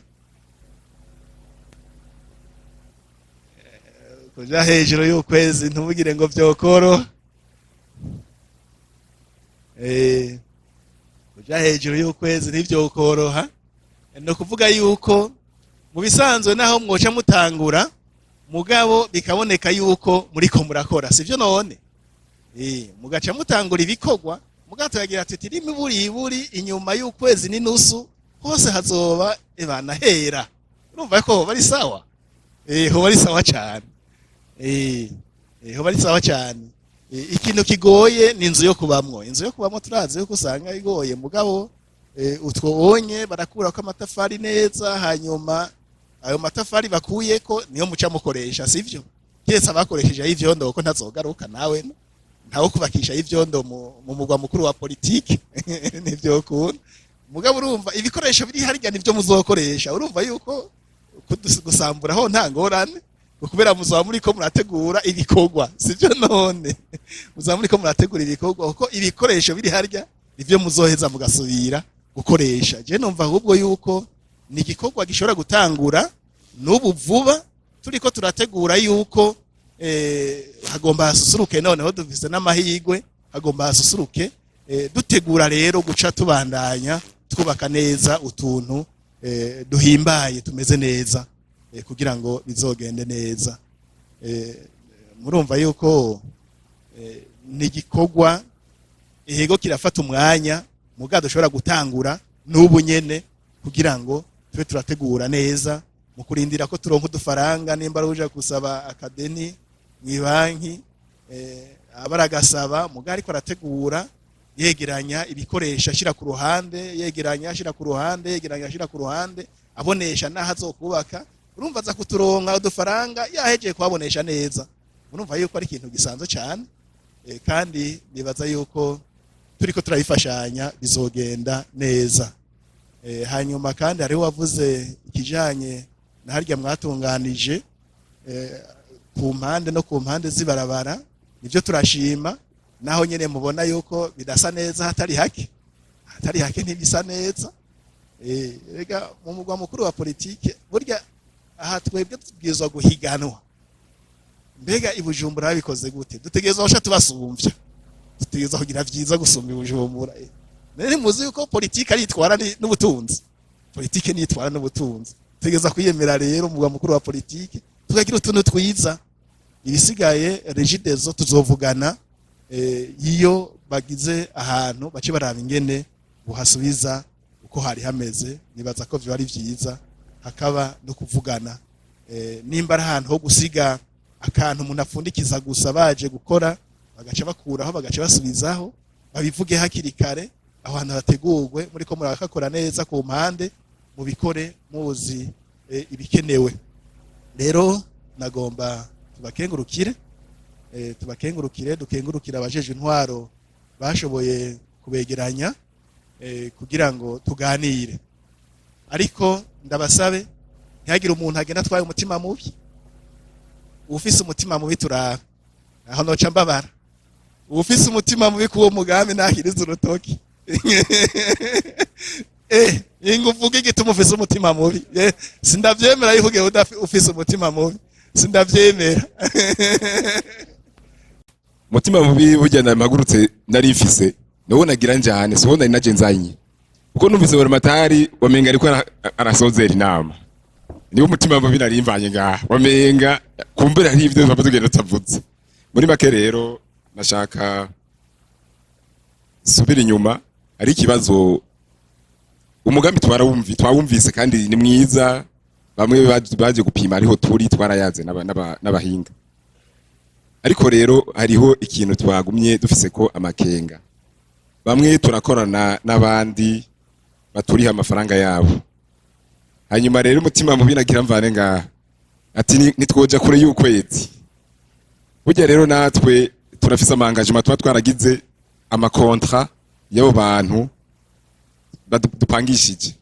Kuja hejuru y'ukwezi ntubugire ngo vyokoro. Kuja hejuru y'ukwezi ntivyokoroha. Ni ukuvuga yuko mu bisanzwe naho mwoca mutangura, mugabo bikaboneka yuko muriko murakora, sivyo none? Mugaca mutangura ibikorwa, mugabo tuyagira tuti rimwe buri inyuma y'ukwezi n'inusu hose hazoba ebana hera. Urumva ko hoba ari sawa, hoba ari sawa cyane, hoba ari sawa cyane. Ikintu kigoye ni inzu yo kubamwo. Inzu yo kubamwo turazi yuko usanga igoye, mugabo utwo onye barakurako amatafari neza, hanyuma ayo matafari bakuyeko niyo muca mukoresha, sivyo? Kiretse abakoresheje ay'ivyondo, kuko ntazogaruka nawe ntawo kubakisha ay'ivyondo mu mugwa mukuru wa politiki, nivyo kunda. Mugabo urumva ibikoresho biri harya nivyo muzokoresha. Urumva yuko gusambura ho nta ngorane, kubera muzaba muriko murategura ibikorwa, sivyo none? Muzaba muriko murategura ibikorwa, kuko ibikoresho biri harya nivyo muzoheza mugasubira gukoresha. Je numva ahubwo yuko ni igikorwa gishobora gutangura n'ubu vuba, turiko turategura yuko hagomba hasusuruke. Noneho dufise n'amahirwe, hagomba hasusuruke. Dutegura rero guca tubandanya twubaka neza utuntu. duhimbaye, tumeze neza, kugira ngo bizogende neza. Murumva yuko ni igikorwa, ego, kirafata umwanya, muga dushobora gutangura n'ubu nyene kugira ngo tube turategura neza mu kurindira ko turonka udufaranga. Nimba ari uja gusaba akadeni mw'ibanki, aba aragasaba, muga ariko arategura, yegeranya ibikoresho, ashira ku ruhande, yegeranya, ashira ku ruhande, yegeranya, ashira ku ruhande, abonesha n'aho azokubaka. Urumva aza kuturonka udufaranga yahejeje kuhabonesha neza. Urumva yuko ari ikintu gisanzwe cyane, kandi nibaza yuko turiko turabifashanya bizogenda neza. Hanyuma kandi hariho wavuze ikijanye na harya mwatunganije ku mpande no ku mpande z'ibarabara. Nivyo, turashima, naho nyene mubona yuko bidasa neza hatari hake, hatari hake ntibisa neza. Rega mu mugwa mukuru wa politike, burya aha twebwe tubwirizwa guhiganwa. Mbega i Bujumbura babikoze gute? Dutegerezwa gusha tubasumvya, dutegerezwa kugira vyiza gusumba i Bujumbura. None muzi yuko politike ari itwara n'ubutunzi, politike nitwara n'ubutunzi. Tutegerezwa kwiyemera rero umugwa mukuru wa politike, tukagira utuntu twiza. Ibisigaye Regideso tuzovugana, iyo bagize ahantu bace baraba ingene buhasubiza uko hari hameze. Nibaza ko vyoba ari vyiza hakaba no kuvugana, nimba ari ahantu ho gusiga akantu umuntu apfundikiza gusa, baje gukora bagaca bakuraho, bagaca basubizaho, babivuge hakiri kare, aho hantu hategurwe. Muriko murakakora neza ku mpande, mubikore muzi ibikenewe. Rero nagomba tubakengurukire, tubakengurukire, dukengurukire abajeje intwaro bashoboye kubegeranya kugira ngo tuganire. Ariko ndabasabe, ntihagire umuntu agenda atwaye umutima mubi. Ufise umutima mubi turaba aho noca mbabara. Ufise umutima mubi kuwo mugambi nahiriza urutoki. Inga uvuga igituma ufise umutima mubi. Sindavyemera yuko ugiye ufise umutima mubi, sindavyemera. Umutima mubi burya namagurutse nari mfise nuwo nagira njane, siwo nari naje nzanye, kuko numvise buramatari wamenga ariko arasozera inama. Niwo mutima mubi nari mvanye ngaha, wamenga kumbura hari ivyo baba tugenda tutavuze. Muri make rero nashaka subira inyuma, ari ikibazo. Umugambi twarawumvi, twawumvise kandi ni mwiza. Bamwe baje gupima ariho turi, twarayaze n'abahinga. Ariko rero hariho ikintu twagumye dufise ko amakenga. Bamwe turakorana n'abandi baturiha amafaranga yabo. Hanyuma rero umutima mubi nagira mvane ngaha ati nitwoja kure y'ukwezi. Burya rero natwe turafise ama engagements tuba twaragize, ama contrats y'abo bantu dupangishije.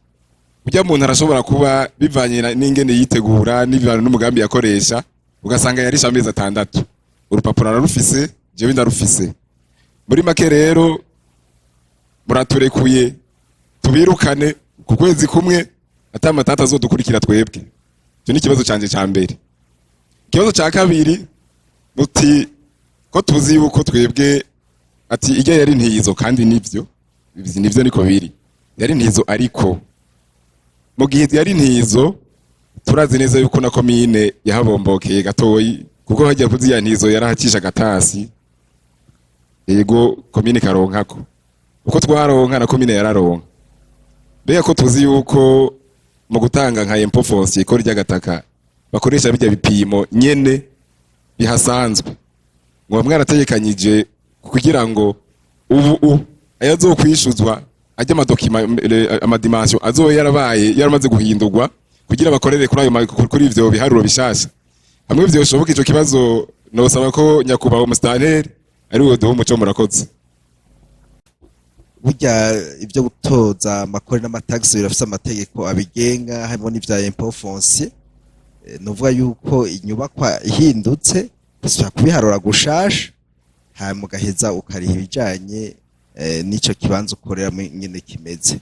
Burya muntu arashobora kuba bivanye n'ingene yitegura, n'ibivanye n'umugambi yakoresha, ugasanga yarishe amezi 6, urupapuro ararufise, jewe ndarufise. Muri make rero muraturekuye tubirukane ku kwezi kumwe, ata matata azodukurikira twebwe? Icyo ni ikibazo canje ca mbere. Ikibazo ca kabiri, muti ko tuzi yuko twebwe ati ijya yari ntizo, kandi nivyo, ivyo nivyo, niko biri, yari ntizo. Ariko mu gihe yari ntizo, turazi neza yuko na komine yahabombokeye gatoyi, kuko hajya kuziya ntizo yarahacisha agatasi. Yego, komine karonkako uko twaronka na komine yararonka. Mbega ko tuzi yuko mu gutanga nka impôt foncier, ikori ry'agataka, bakoresha bijya bipimo nyene bihasanzwe, ngo mwarategekanyije kugira ngo ubu ayazokwishuzwa ajya ama documents, ama dimensions azoba yarabaye yaramaze guhindurwa, kugira bakorere kuri ayo kuri ivyo biharuro bishasha hamwe vyoshoboka? Ico kibazo nosaba ko nyakubahwa umusitanteri ari we duha umuco. Murakoze. Burya ibyo gutoza amakori n'amatagisi birafise amategeko abigenga, harimo n'ivya impôt foncier. Nuvuga yuko inyubakwa ihindutse usubira kubiharura gushasha, hanyuma ugaheza ukariha ibijanye n'ico kibanza ukoreramo nyene kimeze.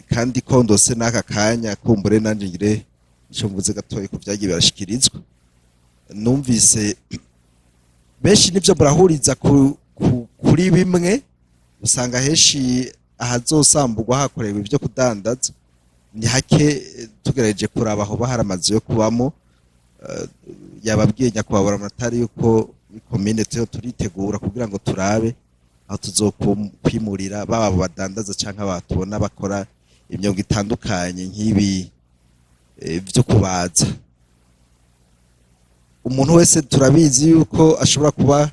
Kandi ko ndose n'aka kanya, kumbure nanje ngire ico mvuze gatoyi ku vyagiye birashikirizwa. Numvise benshi nivyo murahuriza kuri bimwe. Usanga henshi ahazosamburwa hakorewe ibyo kudandaza. Ni hake tugerageje kuraba aho hari amazu yo kubamo. Yababwiye nyakubahwa Buramatari yuko muri komine turiho turitegura kugira ngo turabe aho tuzokwimurira baba abo badandaza canke abatubona bakora imyuga itandukanye nk'ibi vyo kubaza. Umuntu wese turabizi yuko ashobora kuba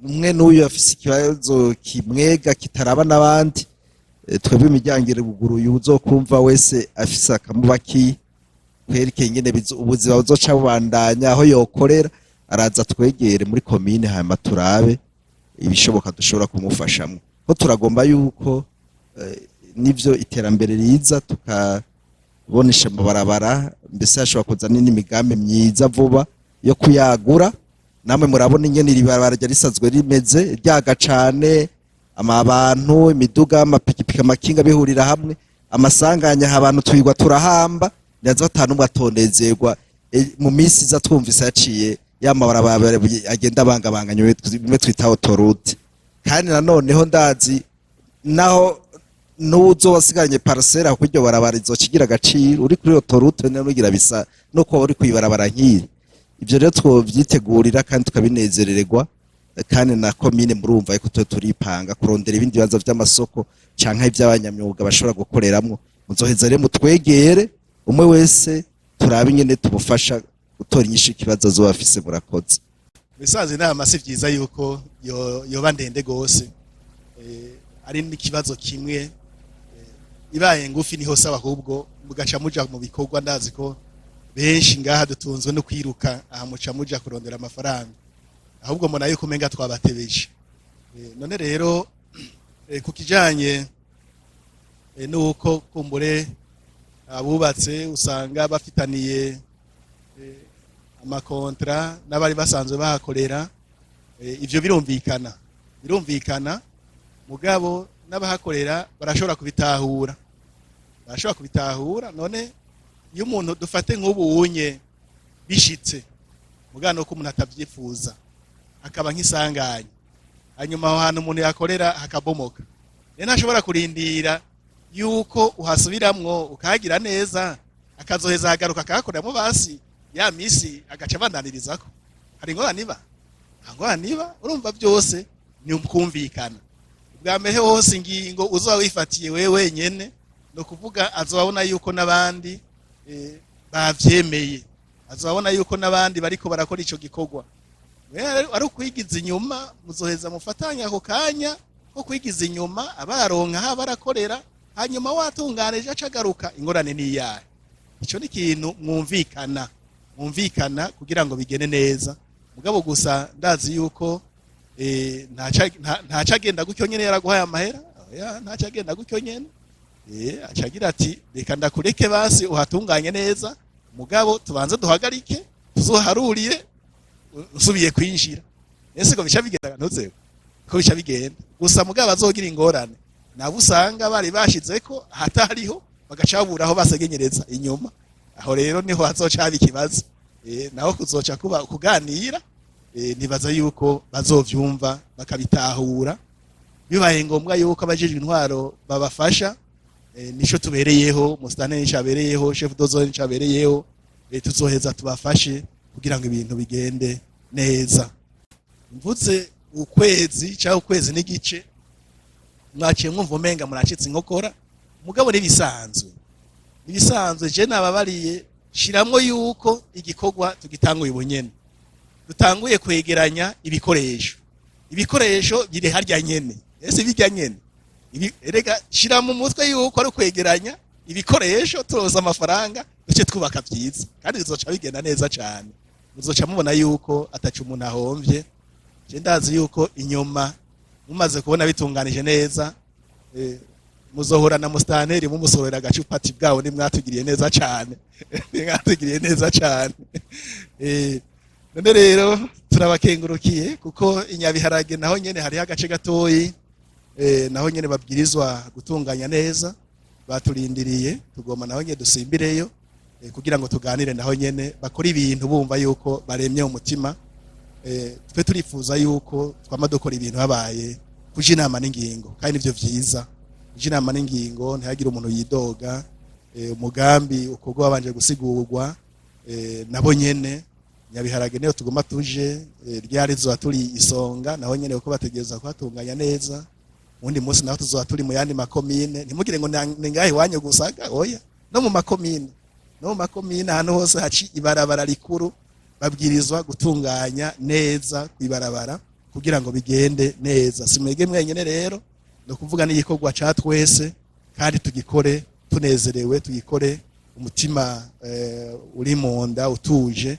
umwe n'uyu afise ikibazo kimwega kitaraba n'abandi. Twebwe imiryango iruguruye, uzokumva wese afise akamubaki kwerekeye ingene ubuzima buzoca bubandanya aho yokorera, araza twegere muri komine, hanyuma turabe ibishoboka dushobora kumufashamwo, ko turagomba yuko n'ivyo iterambere riza tukabonesha amabarabara, mbese hashobora kuza n'imigambi myiza vuba yo kuyagura. Namwe murabona ingene iri barabara ryari risanzwe rimeze, ryaga cane, abantu, imiduga, amapikipiki, amakinga bihurira hamwe, amasanganya aha, abantu twigwa turahamba. Ntihaza batanu umwe atonezerwa. Mu minsi iza twumvise yaciye ya mabarabara agenda abangabanganya, bimwe twita autoroute. Kandi nanoneho ndazi naho n'uzo wasigaranye parcelle aho kw'iryo barabara izoca agaciro uri kuri autoroute nugira bisa no kuba uri kw'ibarabara nk'iri. Ivyo rero twovyitegurira kandi tukabinezerererwa. Kandi na komine murumva yuko tuba turipanga kurondera ibindi bibanza vy'amasoko canke ivy'abanyamyuga bashobora gukoreramwo. Muzoheza rero mutwegere, umwe wese turabe ingene tumufasha gutora inyishu ikibazo azoba afise. Murakoze. Bisanzwe inama si vyiza yuko yoba ndende gose, ari n'ikibazo kimwe, ibaye ngufi niho saba, ahubwo mugaca muja mu bikorwa. Ndazi ko benshi ngaha dutunzwe no kwiruka, aha muca muja kurondera amafaranga, ahubwo mbona yuko umenga twabatebeje. None rero ku kijanye nuko kumbure abubatse usanga bafitaniye amakontra n'abari basanzwe bahakorera, ivyo birumvikana, mugabo n'abahakorera barashobora kubitahura, barashobora kubitahura. None iyo umuntu dufate nk'ubu unye bishitse, mugabo nuko umuntu atavyifuza, akaba nk'isanganya, hanyuma aho hantu umuntu yakorera hakabomoka, rero ntashobora kurindira yuko uhasubiramwo ukahagira neza, akazoheza ahagaruka akahakoreramo, basi ya misi agaca abandanirizako. Hari ingorane iba? Nta ngorane iba. Urumva byose ni ukumvikana. Ubwa mbere hose ingingo uzoba wifatiye wewe wenyene, ni ukuvuga azobabona yuko n'abandi bavyemeye, azobabona yuko n'abandi bariko barakora ico gikorwa. Ari ukwigiza inyuma, muzoheza mufatanya ako kanya ko kwigiza inyuma, abaronka aho barakorera, hanyuma watunganije acagaruka, ingorane ni iyahe? Ico ni ikintu mwumvikana kugira ngo bigende neza. Mugabo gusa ndazi yuko ntaca agenda gutyo nyene yaraguhaye amahera. Oya, ntaca agenda gutyo nyene. Aca agira ati: "Reka ndakureke basi uhatunganye neza, mugabo tubanze duhagarike tuzoharurire usubiye kwinjira." Ese ko bica bigenda? Ntuzeho ko bica bigenda gusa. Mugabo azogira ingorane nabo usanga bari bashizeko hatariho, bagaca babura aho basegenyereza inyuma. Aho rero niho hazoca haba ikibazo. Naho kuzoca kuba kuganira. Nibaza yuko bazovyumva bakabitahura. Bibaye ngombwa yuko abajejwe intwaro babafasha, nico tubereyeho, musitanteri nico abereyeho, chef de zone nico abereyeho. Tuzoheza tubafashe kugira ngo ibintu bigende neza. Mvuze ukwezi cyangwa ukwezi n'igice, mwaciye mwumva umenga muracitse inkokora, mugabo nibisanzwe, nibisanzwe. Je nababariye, shiramwo yuko igikorwa tugitanguye ubunyene, dutanguye kwegeranya ibikoresho. Ibikoresho biri harya nyene, ese bijya nyene. Erega shira mu mutwe yuko ari kwegeranya ibikoresho, turoza amafaranga duce twubaka byiza, kandi bizoca bigenda neza cyane. Muzoca mubona yuko ataca umuntu ahomvye. Je ndazi yuko inyuma mumaze kubona bitunganije neza, muzohora na musitanteri mumusorera agacupa ati: "Bwawo nimwatugiriye neza cyane, nimwatugiriye neza cyane." None rero turabakengurukiye, kuko inyabiharage naho nyene hariho agace gatoyi, naho nyene babwirizwa gutunganya neza. Baturindiriye, tugomba naho nyene dusimbireyo, kugira ngo tuganire naho nyene bakora ibintu bumva yuko baremye umutima. Twe turifuza yuko twama dukora ibintu habaye kuja inama n'ingingo, kandi nivyo vyiza, kuja inama n'ingingo, ntihagire umuntu yidoga. Umugambi ukorwa wabanje gusigurwa, nabo nyene Nyabiharage niyo tugoma tuje, ryari tuzoba turi isonga naho nyene, kuko bategereza kuhatunganya neza. Uwundi munsi naho tuzoba turi mu yandi makomine. Ntimugire ngo ni ngahe iwanyu gusa, oya, no mu makomine, no mu makomine, ahantu hose haci ibarabara rikuru babwirizwa gutunganya neza kwibarabara kugira ngo bigende neza. Si mwebwe mwenyene rero, ni ukuvuga n'igikorwa ca twese, kandi tugikore tunezerewe, tugikore umutima uri mu nda utuje.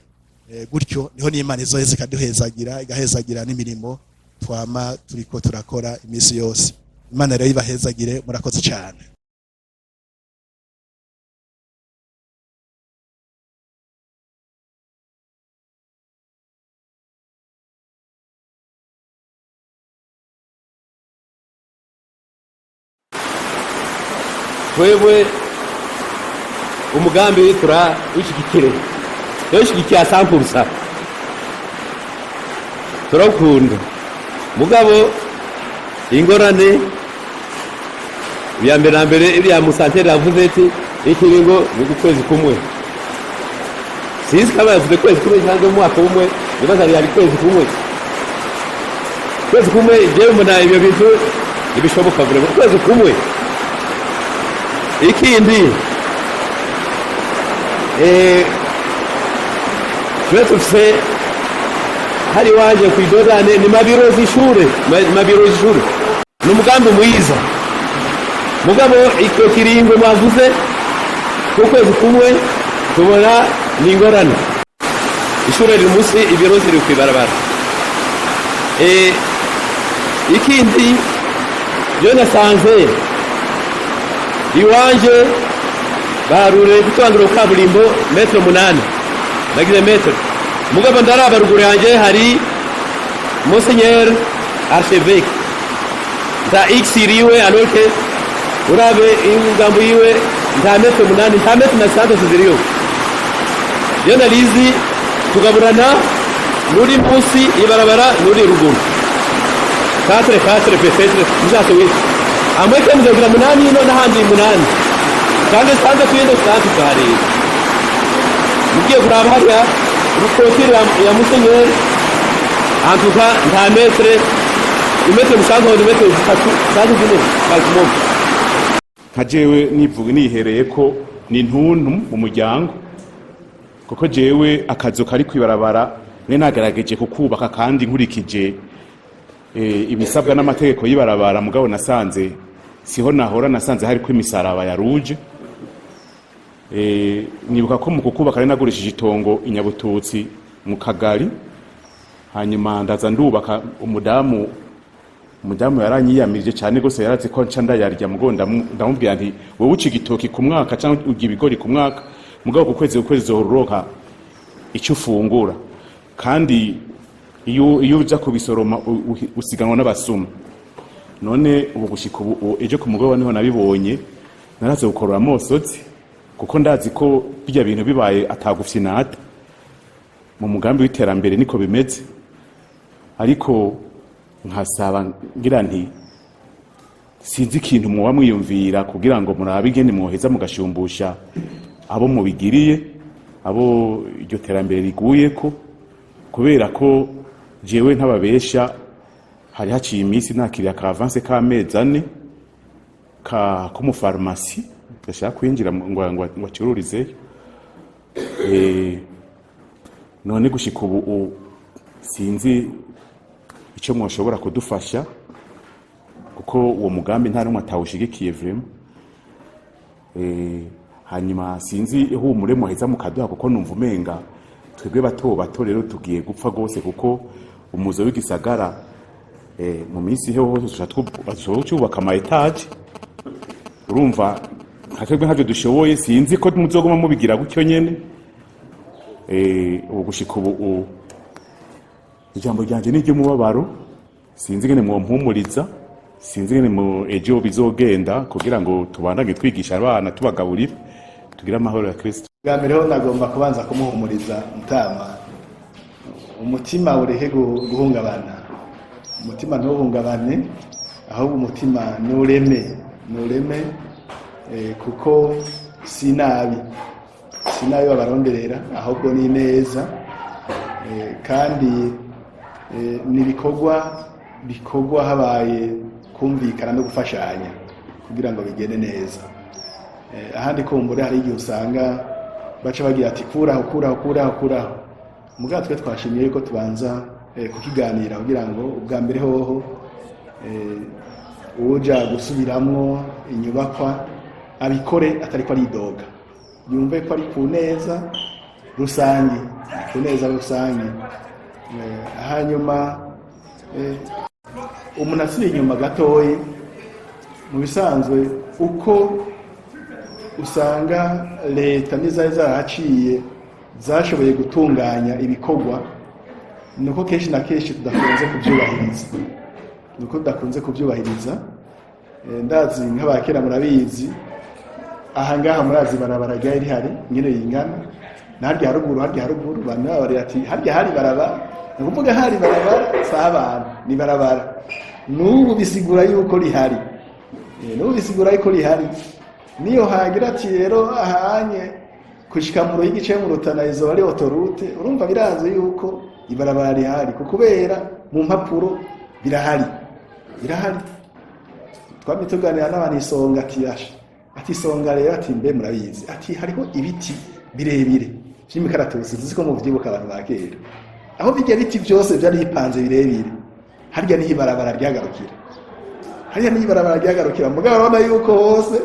Gutyo niho n'Imana izoheza ikaduhezagira, igahezagira n'imirimo twama turiko turakora iminsi yose. Imana rero ibahezagire, murakoze cyane. Twebwe umugambi turawushyigikire, turawushyigikiye 100%, turawukunda. Mugabo ingorane ya mbere na mbere, iriya musantere yavuze ati ikiringo ni ukwezi kumwe. Sinzi kaba yavuze kwezi kumwe cyangwa umwaka umwe, nibaza yari kwezi kumwe. Kwezi kumwe, jewe mbona ibyo bintu ntibishoboka vraiment, kwezi kumwe. Ikindi, twe dufise hari waje kwidodane ni mabiro z'ishure, mabiro z'ishure. Ni umugambi mwiza, mugabo icyo kiringo mwavuze kwezi kumwe tubona ni ingorane. Ishure riri munsi, ibiro ziri kw'ibarabara. Ikindi, je nasanze iwanje barure gutangura kaburimbo metero 8, nagize metero, mugabo ndaraba ruguru yanjye hari Monseigneur Archevêque, nta x iriwe, alors que urabe ingambo yiwe nta metero 8, nta metero na 6 ziriyo. Iyo narizi tugaburana nuri munsi ibarabara nuri ruguru 4 4 peut-être muzase wese amweke muzagira 8 ino n'ahandi 8 cyangwa 6 yendo 6 tukareba. Mugiye kuraba hariya urukotire ya Musenyeri, en tout cas nta metre imetero musanzwe ni metero 3 3 4 maximum. Nka jewe nivuga nihereye ko ni ntuntu mu muryango, kuko jewe akazu kari kwibarabara ne nagerageje kukubaka kandi nkurikije ibisabwa n'amategeko y'ibarabara, mugabo nasanze siho nahora, nasanze hariko imisaraba ya rouge. Nibuka ko mu kukubaka nari nagurishije itongo inyabututsi mu kagari, hanyuma ndaza ndubaka. Umudamu yaranyiyamirije cyane gose, yarazi ko nca ndayarya. Mugo ndamubwira nti: "Wowe uca igitoki ku mwaka cyangwa urya ibigori ku mwaka, mugabo ku kwezi uzoronka icyo ufungura, kandi iyo uja kubisoroma usiganwa n'abasuma." None ubu gushika ubu, ejo ku mugoroba niho nabibonye, naraze gukorora amosozi, kuko ndazi ko bijya bintu bibaye atagufyinata mu mugambi w'iterambere, niko bimeze. Ariko nkasaba ngira nti sinzi ikintu muba mwiyumvira kugira ngo murabe ingene mwoheza mugashumbusha abo mubigiriye, abo iryo terambere riguyeko, kubera ko jewe ntababesha, hari haciye iminsi nakiriye aka avance k'amezi 4 ka ko mu farumasi gashaka kwinjira ngo acururizeyo. None gushika ubu sinzi icyo mwoshobora kudufasha, kuko uwo mugambi nta n'umwe atawushigikiye vraiment. Hanyuma sinzi ihumure muheza mukaduha, kuko numva umenga twebwe bato bato rero tugiye gupfa rwose, kuko umuzo w'igisagara mu minsi ihe hose dushobora cyubaka ama étages. Urumva nka twebwe ntavyo dushoboye, sinzi ko muzoguma mubigira gutyo nyene. Ubu gushika ubu ijambo ryanje ni iry'umubabaro. Sinzi ingene mwompumuriza, sinzi ingene mu ejo bizogenda kugira ngo tubandanye twigisha abana, tubagaburira, tugire amahoro ya Kristo. Bwa mbere ho nagomba kubanza kumuhumuriza mutama, umutima ureke guhungabana, umutima ntuhungabane, ahubwo umutima nureme, nureme, kuko Si nabi, si nabi babaronderera, ahubwo ni neza. Kandi ni ibikorwa bikorwa habaye kumvikana no gufashanya kugira ngo bigende neza. Ahandi kumbure hari igihe usanga baca bagira ati: "Kuraho, kuraho, kuraho, kuraho." Mugabo twe twashimiye yuko tubanza kukiganira kugira ngo ubwa mbere hoho uja gusubiramwo inyubakwa abikore atariko aridoga, yumve ko ari ku neza rusange, ku neza rusange. Hanyuma umuntu asubiye inyuma gatoyi, mu bisanzwe uko usanga leta n'izari zarahaciye zashoboye gutunganya ibikorwa, nuko kenshi na kenshi tudakunze kubyubahiriza, nuko tudakunze kubyubahiriza. Ndazi nk'abakera murabizi, aha ngaha murazi barabara ryari rihari nyine yingana na harya haruguru, harya haruguru bantu babarira ati harya hari barabara. Ni ukuvuga hari barabara, si abantu, ni barabara. N'ubu bisigura yuko rihari. N'ubu bisigura yuko rihari. Niyo hagira ati rero ahanye kushika mu Ruyigi mu Rutana izoba ari autoroute, urumva birazi yuko ibarabara rihari, kubera mu mpapuro birahari, birahari. Twamye tuganira n'abantu isonga, ati yasha, ati isonga rero, ati mbe murabizi, ati hariho ibiti birebire vy'imikaratusi, nzi ko muvyibuka abantu ba kera, aho bijya biti byose byari bipanze birebire, harya niho ibarabara ryagarukira, harya niho ibarabara ryagarukira. Mugabo urabona yuko hose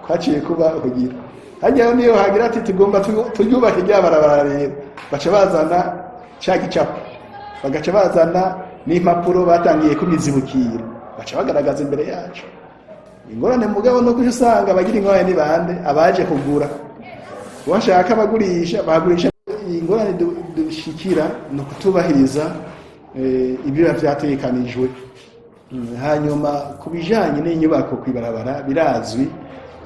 kwaciye kuba kugira harya niyo hagira ati tugomba turyubake rya barabara rero, baca bazana ca gicapo, bagaca bazana n'impapuro batangiye kumizibukira, baca bagaragaza imbere yacu ingorane. Mugabo no kuja usanga abagira ingorane ni bande? Abaje kugura, washaka abagurisha bagurisha. Ingorane dushikira ni ukutubahiriza ibiba vyategekanijwe. Hanyuma ku bijanye n'inyubako kw'ibarabara, birazwi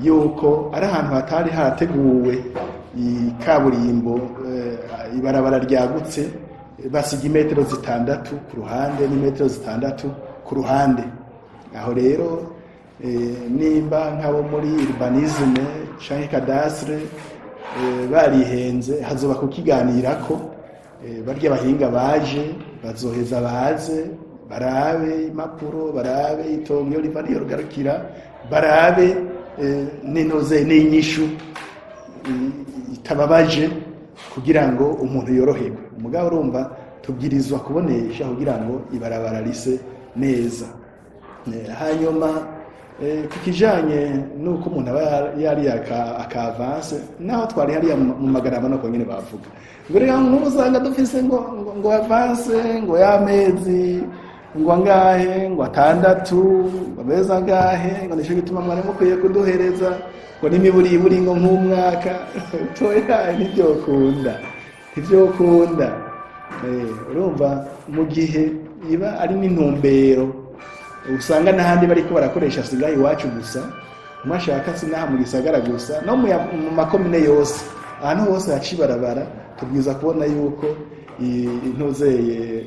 yuko ari ahantu hatari harateguwe ikaburimbo, ibarabara ryagutse, basiga imetero 6 ku ruhande n'imetero 6 ku ruhande. Aho rero nimba nk'abo muri urbanisme canke cadastre barihenze, hazoba kukiganirako. Barya bahinga baje bazoheza baze barabe impapuro, barabe itongo iyo riva niyo rigarukira, barabe n'intuze n'inyishu itababaje kugira ngo umuntu yoroherwe. Umugabo urumva tubwirizwa kubonesha kugira ngo ibarabara rise neza. Hanyuma ku kijanye n'uko umuntu aba yariye aka avance, naho twari hariya mu Magarama, nuko nyene bavuga ngo reka nk'ubu usanga dufise ngo avance ngo y'amezi ngo angahe, ngo 6, ngo amezi angahe, ngo nico gituma mwari mukwiye kuduhereza ngo n'imiburiburi ngo nk'umwaka. Toya, ntivyokunda, ntivyokunda. Urumva mu gihe iba ari n'intumbero usanga n'ahandi bariko barakoresha, sigaye iwacu gusa, mwashaka sinaha mu gisagara gusa, no mu makomine yose, ahantu hose haca ibarabara, tubwiza kubona yuko intuzeye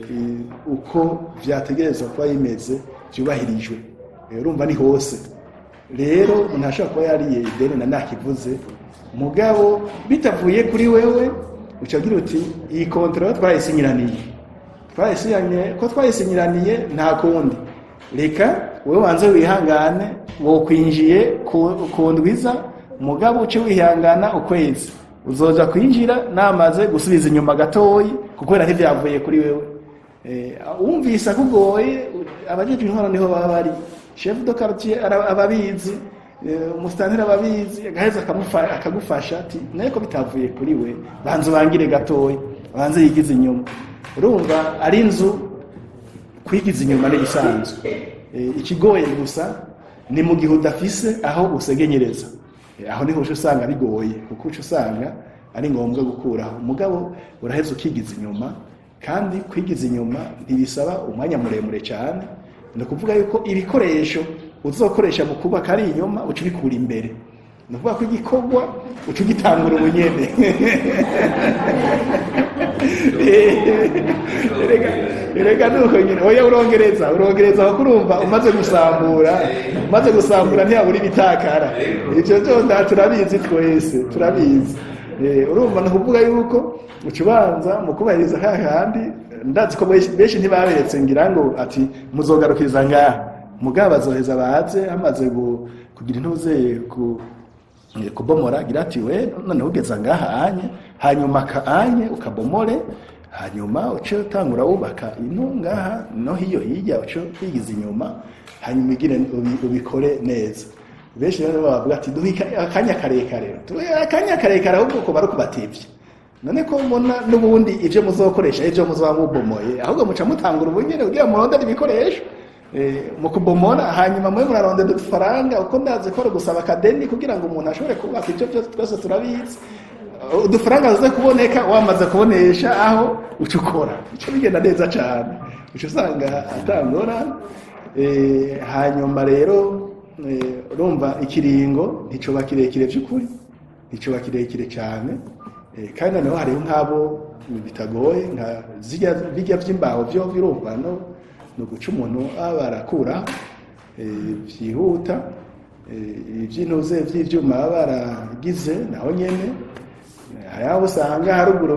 uko vyategerezwa kuba bimeze vyubahirijwe. Urumva ni hose rero umuntu ashobora kuba yariye ideni na nakivuze, mugabo bitavuye kuri wewe, uca ugira uti iyi contrat twayisinyiraniye, twayisinyanye ko twayisinyiraniye, nta kundi, reka wowe wanze wihangane, wokwinjiye ku ndwiza, mugabo uce wihangana ukwezi, uzoja kwinjira namaze gusubiza inyuma gatoyi, kuko ntivyavuye kuri wewe. Wumvise akugoye, abajejwe intwaro niho baba bari, chef de quartier ababizi, umusitanteri ababizi, agaheza akagufasha ati naye ko bitavuye kuri we, banza ubangire gatoyi, banze yigize inyuma. Urumva ari inzu kwigiza inyuma n'ibisanzwe. Ikigoye gusa ni mu gihe udafise aho usegenyereza. Aho niho uca usanga bigoye, kuko uca usanga ari ngombwa gukuraho. Mugabo uraheza ukigiza inyuma, kandi kwigiza inyuma ntibisaba umwanya muremure cyane. Ni ukuvuga yuko ibikoresho uzokoresha mu kubaka ari inyuma uca ubikura imbere, ni ukuvuga ko igikorwa uca ugitangura ubunyene. Erega nuko nyine, oya, urongereza kuko urumva umaze gusambura ntiyabura ibitakara. Ivyo byo turabizi twese, turabizi. Urumva ni ukuvuga yuko ucubanza mu kubahiriza hahandi. Ndazi ko benshi ntibaberetse, ngira ngo ati muzogarukiriza ngaha, mugabo bazoheza baze hamaze kugira intuzeye ku kubomora, agira ati: "We noneho ugeza ngaha anye, hanyuma ka anye ukabomore, hanyuma uce utangura wubaka ino ngaha no hiyo hirya, uce wigiza inyuma, hanyuma igire ubikore neza." Benshi rero bavuga ati: "Duhe akanya karekare, duhe akanya karekare." Ahubwo ko bari kubatevye, none ko mbona n'ubundi ivyo muzokoresha, ivyo muzoba mubomoye, ahubwo muca mutangura ubunyene kugira murondere ibikoresho mu kubomora, hanyuma mwe murarondera udufaranga, uko ndazi ko ari gusaba akadeni kugira ngo umuntu ashobore kubaka ibyo byose, twese turabizi. Udufaranga tuze kuboneka wamaze kubonesha aho uca ukora, bica bigenda neza cyane, uca usanga atangora. Hanyuma rero urumva ikiringo nticoba kirekire by'ukuri, nticoba kirekire cyane. Kandi noneho hariho nk'abo bitagoye, nka zirya bijya by'imbaho byo birumva no ni uguca umuntu aba arakura byihuta. Iby'intuze by'ibyuma baba baragize naho nyene, hari aho usanga haruguru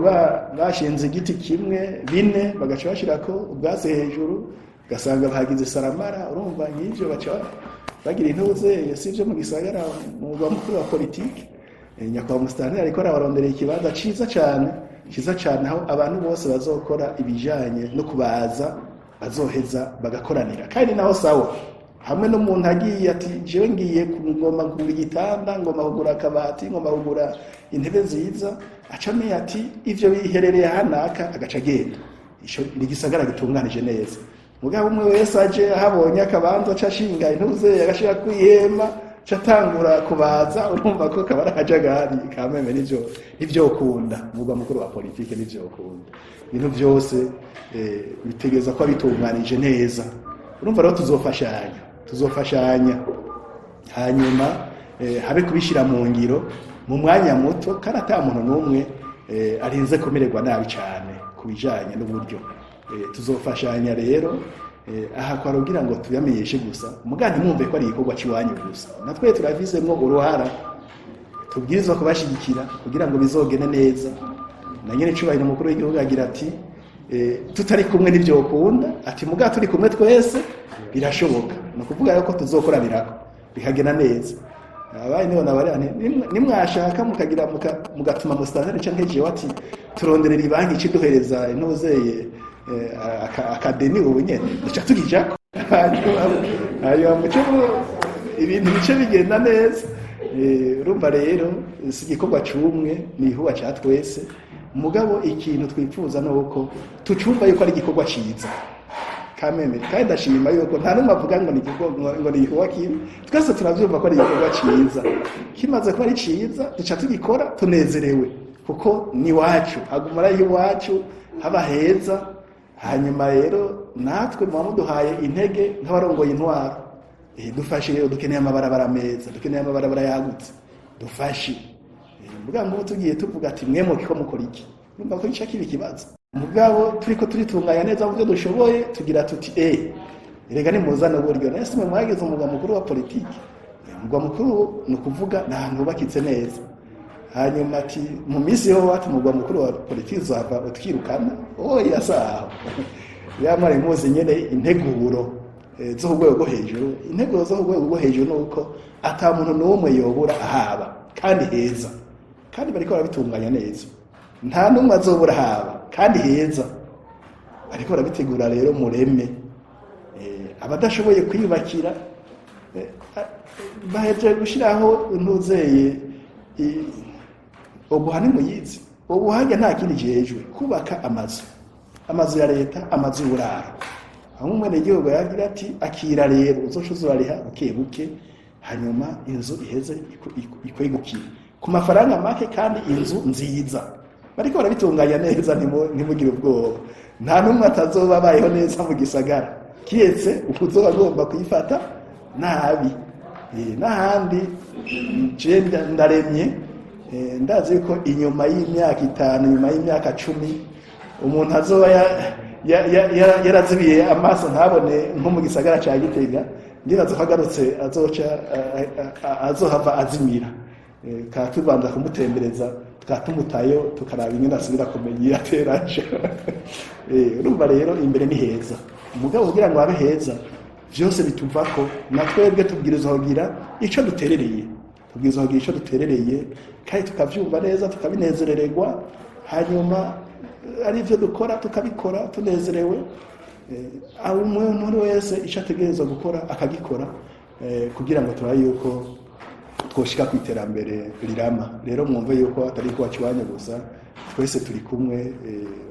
bashinze igiti kimwe, bine, bagaca bashirako ubwatsi hejuru, ugasanga bahagize saramara. Urumva nk'ivyo baca bagira intuze, si ibyo mu gisagara, mu murwa mukuru wa politike. Nyakubahwa musitanteri ariko arabaronderera ikibanza ciza cane, ciza cane, aho abantu bose bazokora ibijanye no kubaza bazoheza bagakoranira. Kandi naho sawa, hamwe n'umuntu agiye ati: "Jewe ngiye ngomba kugura igitanda, ngomba kugura akabati, ngomba kugura intebe nziza," aca amenya ati ivyo biherereye hanaka, agaca agenda. Ico ni igisagara gitunganije neza. Mugabo umwe wese aje ahabonye akabanza, aca ashinga intuze, agashira kwihema, aca atangura kubaza. Urumva ko kaba ari akajagari kameme. Nivyo kunda umurwa mukuru wa politike, nivyo kunda. Ibintu byose bitegeza kuba bitunganije neza. Urumva rero tuzofashanya, hanyuma habe kubishyira mu ngiro mu mwanya muto, kandi ata muntu n'umwe arinze kumererwa nabi cyane ku bijanye n'uburyo. Tuzofashanya rero. Aha kwari kugira ngo tubamenyeshe gusa, muga ntimwumve ko ari igikorwa cy'iwanyu gusa, natwe turafisemo uruhara, tubwirizwa kubashyigikira kugira ngo bizogende neza. Na nyene cubahiro umukuru w'igihugu agira ati: "Tutari kumwe ntivyokunda," ati: "Muga turi kumwe twese birashoboka." Ni ukuvuga yuko tuzokoranirako bikagenda neza. Abaye nibo nabari nimwashaka mukagira mugatuma musitanteri canke jewe ati: "Turonderera ibanki iciduhereza intuzeye akadeni ubu nyene," duca tukijako, hanyuma muce ibintu bice bigenda neza. Urumva rero si igikorwa c'umwe, ni igikorwa ca twese. Mugabo ikintu twifuza ni uko tucumva yuko ari igikorwa ciza kameme. Kandi ndashima yuko nta n'umwe avuga ngo ni igikorwa, ngo ni igikorwa kibi. Twese turavyumva ko ari igikorwa ciza. Kimaze kuba ari ciza, duca tugikora tunezerewe, kuko ni iwacu, haguma ari iwacu, haba heza. Hanyuma rero natwe muba muduhaye intege nk'abarongoye intwaro. Dufashe rero, dukeneye amabarabara meza, dukeneye amabarabara yagutse, dufashe. Mugabo ngo tugiye tuvuga ati: "Mwe mukiko mukora iki?" Urumva ko gica kiba ikibazo. Mugabo turiko turitunganya neza mu byo dushoboye, tugira tuti: "Erega nimuzane uburyo." Nese mwe mwagize umurwa mukuru wa politiki? Umurwa mukuru ni ukuvuga ni ahantu hubakitse neza. Hanyuma ati mu minsi yo wati umurwa mukuru wa politiki uzava utwirukana, oya, saho yamara muzi nyene integuro zo ku rwego rwo hejuru. Integuro zo ku rwego rwo hejuru ni uko ata muntu n'umwe yobura ahaba kandi heza, kandi bariko barabitunganya neza. Nta n'umwe azobura ahaba kandi heza, bariko barabitegura. Rero mureme abadashoboye kwiyubakira, bahejeje gushiraho ntuzeye ubuha ni muyizi. Ubuhanga nta kindi jejwe kubaka amazu ya leta, amazu y'uburaro, aho umwenegihugu yagira ati: "Akira rero, uzoca uzurariha buke buke, hanyuma inzu iheze ikwegukire ku mafaranga make, kandi inzu nziza." Bariko barabitunganya neza, ntimugire ubwoba. Nta n'umwe atazoba abayeho neza mu gisagara, kiretse uzoba agomba kuyifata nabi. N'ahandi je ndaremye, ndazi yuko inyuma y'imyaka 5, inyuma y'imyaka 10. Umuntu azoba yarazibiye amaso ntabone nko mu gisagara ca Gitega, ndibaza ko agarutse azoca azohava azimira. Tukaba tubanza kumutembereza, tukaba tumutayo, tukaraba ingene asubira kumenya iyo ateraje. Urumva rero imbere ni heza, umugabo kugira ngo habe heza vyose bituvako. Na twebwe tubwirizwa kugira ico duterereye, tubwirizwa kugira ico duterereye kandi tukavyumva neza, tukabinezerererwa, hanyuma ari ivyo dukora tukabikora tunezerewe. Aho umuntu wese ico ategerezwa gukora akagikora, kugira ngo turabe yuko twoshika ku iterambere rirama. Rero mwumve yuko atari iwacu iwanyu gusa, twese turi kumwe.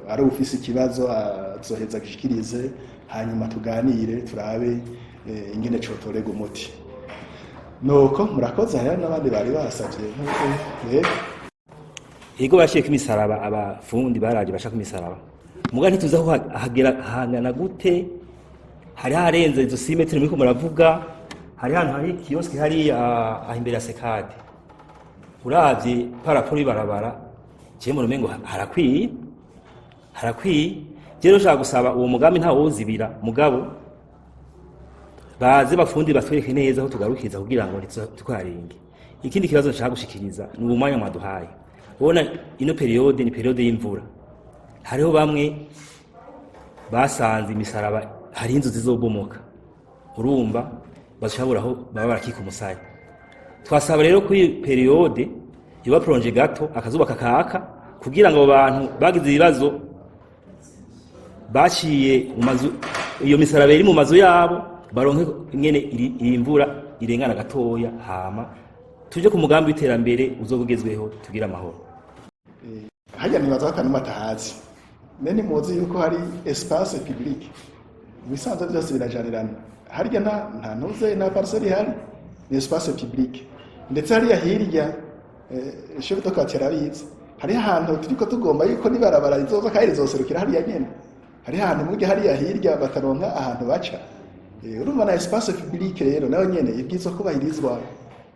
Ari ufise ikibazo azoheza agishikirize, hanyuma tuganire turabe ingene cotorega umuti. Nuko murakoze. Hariho n'abandi bari basavye nkuko yego. Ego, bashiyeko imisaraba, abafundi baraje bashaka imisaraba, muga ntituzi aho hagera hangana gute. Hari harenze izo 6 metero muriko muravuga. Hari ahantu hari kiosque hariya aho imbere ya sekade. Uravye par rapport y'ibarabara, jewe mbona umengo harakwiye, harakwiye. Jewe rero nshaka gusaba, uwo mugambi ntawe wozibira, mugabo baze bafundi batwereke neza aho tugarukiza kugira ngo ntitwaringe. Ikindi kibazo nshaka gushikiriza ni ubu mwanya mwaduhaye. Ubona ino période ni période y'imvura, hariho bamwe basanze imisaraba, hari inzu zizobomoka, urumva bazishabura aho baba barakika umusaya. Twasaba rero kuri période iba prolongée gato, akazuba kakaka, kugira ngo abo bantu bagize ibibazo baciye mu mazu, iyo misaraba iri mu mazu yabo, baronke ingene iyi mvura irengana gatoya, hama tuje ku mugambi w'iterambere uzoba ugezweho, tugire amahoro. Harya nibaza ko akanuma atahazi. Nene muzi yuko hari espace public, ibisanzwe byose birajanirana harya. Nta ntuze, nta parcelle ihari, ni espace public. Ndetse hariya hirya, chef de quartier arabizi, hariho ahantu turiko tugomba yuko nibarabara rizoza kandi rizoserukira hariya nyene. Hariho ahantu murya hariya hirya bataronka ahantu baca. Urumva na espace public rero nayo nyene ibwirizwa kubahirizwa.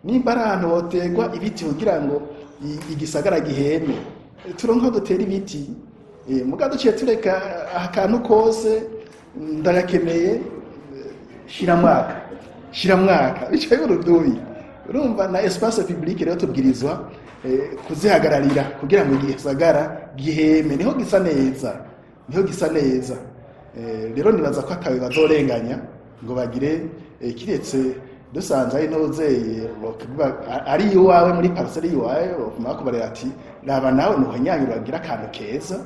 Nimba ari ahantu hoterwa ibiti kugira ngo igisagara giheme, turonke aho dutera ibiti. Muga duciye tureka akantu kose ndagakeneye, shiramwaka shiramwaka, bicaye urudubi. Urumva na espace public rero tubwirizwa kuzihagararira kugira ngo igisagara giheme, niho gisa neza, niho gisa neza. Rero nibaza ko akabe bazorenganya ngo bagire, kiretse dusanze ari ntuzeye ari iwawe muri parcelle iwawe, bakubarira ati raba nawe nuhanyanyura bagira akantu keza.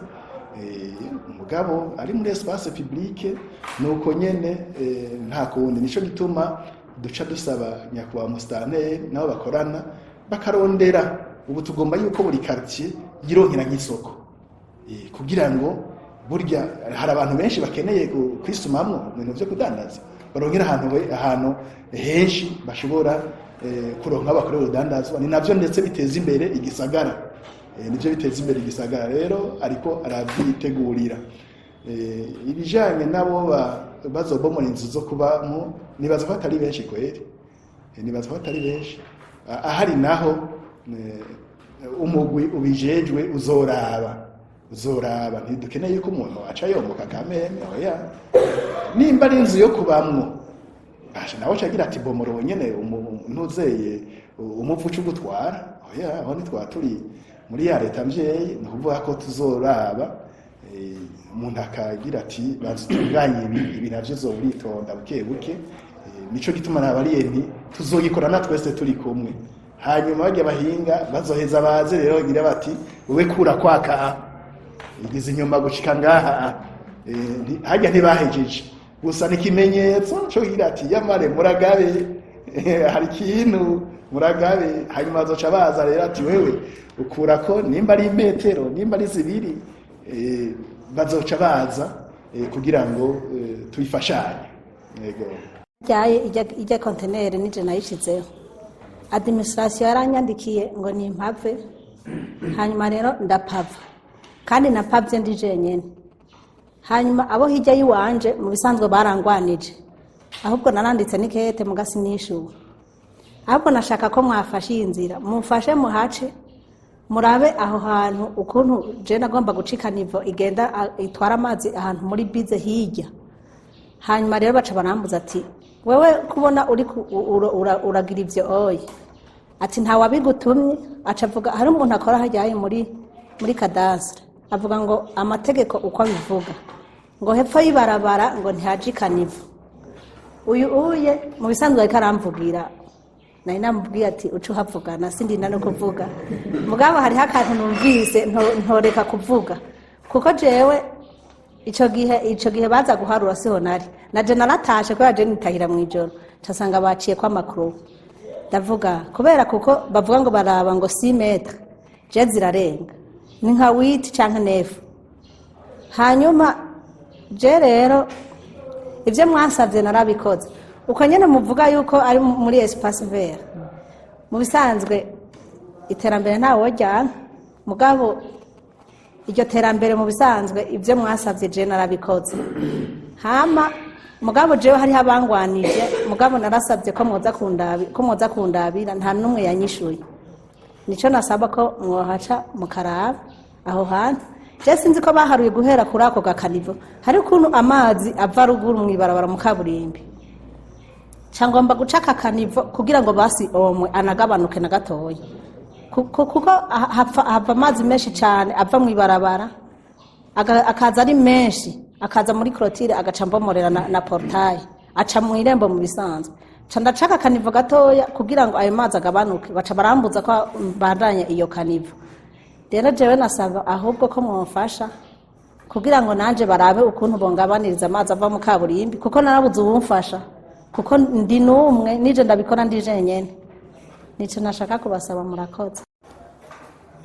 Umugabo ari muri espace publique nuko nyene, nta kundi. Nico gituma duca dusaba nyakubahwa musitanteri nabo bakorana bakarondera. Ubu tugomba yuko buri quartier yironkera nk'isoko, kugira ngo burya hari abantu benshi bakeneye kwisumamwo mu bintu vyo kudandaza, barongera ahantu ahantu henshi bashobora kuronka aho bakorera urudandazwa. Ni navyo ndetse biteza imbere igisagara. Nivyo biteza imbere igisagara. Rero ariko aravyitegurira. Ibijanye nabo bazobomora inzu zo kubamwo, nibaza ko atari benshi kweri. Nibaza ko atari benshi. Ahari naho, umugwi ubijejwe uzoraba, uzoraba. Ntidukeneye ko umuntu aca yomoka kameme, oya. Nimba ari inzu yo kubamwo, basha nawe aca agira ati bomora wenyene, ntuzeye umuvu uca ugutwara, oya. Aho ntitwaba turi muri ya leta mvyeyi. Ni ukuvuga ko tuzoraba, umuntu akagira ati banza utunganye ibi, ibi navyo uzoba uritonda buke buke. Nico gituma nabariye nti tuzogikora na twese turi kumwe, hanyuma barya bahinga bazoheza baze rero bagira bati wewe kura kwaka igeze inyuma gushika ngaha. Harya ntibahejeje gusa, ni ikimenyetso cyo kugira ati yamare muragabe, hari ikintu muragabe. Hanyuma bazoca baza rero ati wewe ukurako nimba ari imetero, nimba ari 2, bazoca baza kugira ngo tuyifashanye. Yego. Ryaye ijya konteneri nije nayishizeho, administration yaranyandikiye ngo nimpave. Hanyuma rero ndapava, kandi napavye ndi jenyene. Hanyuma abo hirya y'iwanje mu bisanzwe barangwanije, ahubwo naranditse n'ikete mugasi nishuwe. Ahubwo nashaka ko mwafashe iyi nzira, mumfashe muhace. Murabe aho hantu ukuntu je nagomba gucika niveau igenda itwara amazi ahantu muri bize hirya. Hanyuma rero baca barambuza ati: "Wewe kubona uri uragira ivyo oye," ati: "Nta wabigutumye." Aca avuga hari umuntu akora hajyaye muri cadastre, avuga ngo amategeko uko abivuga ngo hepfo y'ibarabara ngo ntihaje i caniveau. Uyu uye mu bisanzwe ariko aramvugira, nari namubwiye ati: "Uca uhavugana, sindinda no kuvuga." Mugabo hariho akantu numvise ntoreka kuvuga, kuko jewe ico gihe baza guharura siho nari, naje naratashe kubera je nitahira mw'ijoro, casanga baciye kwa makuru. Ndavuga kubera kuko bavuga ngo baraba ngo 6 mètres, je zirarenga, ni nka 8 canke 9. Hanyuma je rero ibyo mwasabye narabikoze uko nyine muvuga yuko ari muri espace vert. Mu bisanzwe iterambere ntawe ryana, mugabo iryo terambere mu bisanzwe ibyo mwasabye je narabikoze. Hama mugabo jewe hariho abangwanije, mugabo narasabye ko mwoza kundabira, nta n'umwe yanyishuye. Nico nasaba ko mwohaca mukaraba aho hantu. Je sinzi ko baharuye guhera kuri ako ga caniveau, hari ukuntu amazi ava ruguru mw'ibarabara mu kaburimbi, ca ngomba guca aka caniveau kugira ngo basi omwe anagabanuke na gatoya, kuko hava amazi menshi cyane ava mw'ibarabara, akaza ari menshi, akaza muri clôture, agaca mbomorera na portail, aca mu irembo. Mu bisanzwe ca ndacaka caniveau gatoya kugira ngo ayo mazi agabanuke, baca barambuza ko mbandanya iyo caniveau. Rero jewe nasaba ahubwo ko mwomfasha kugira ngo nanje barabe ukuntu bongabaniriza amazi ava mu kaburimbi, kuko narabuze uwumfasha, kuko ndi n'umwe nije ndabikora ndi jenyene. Nico nashaka kubasaba, murakoze.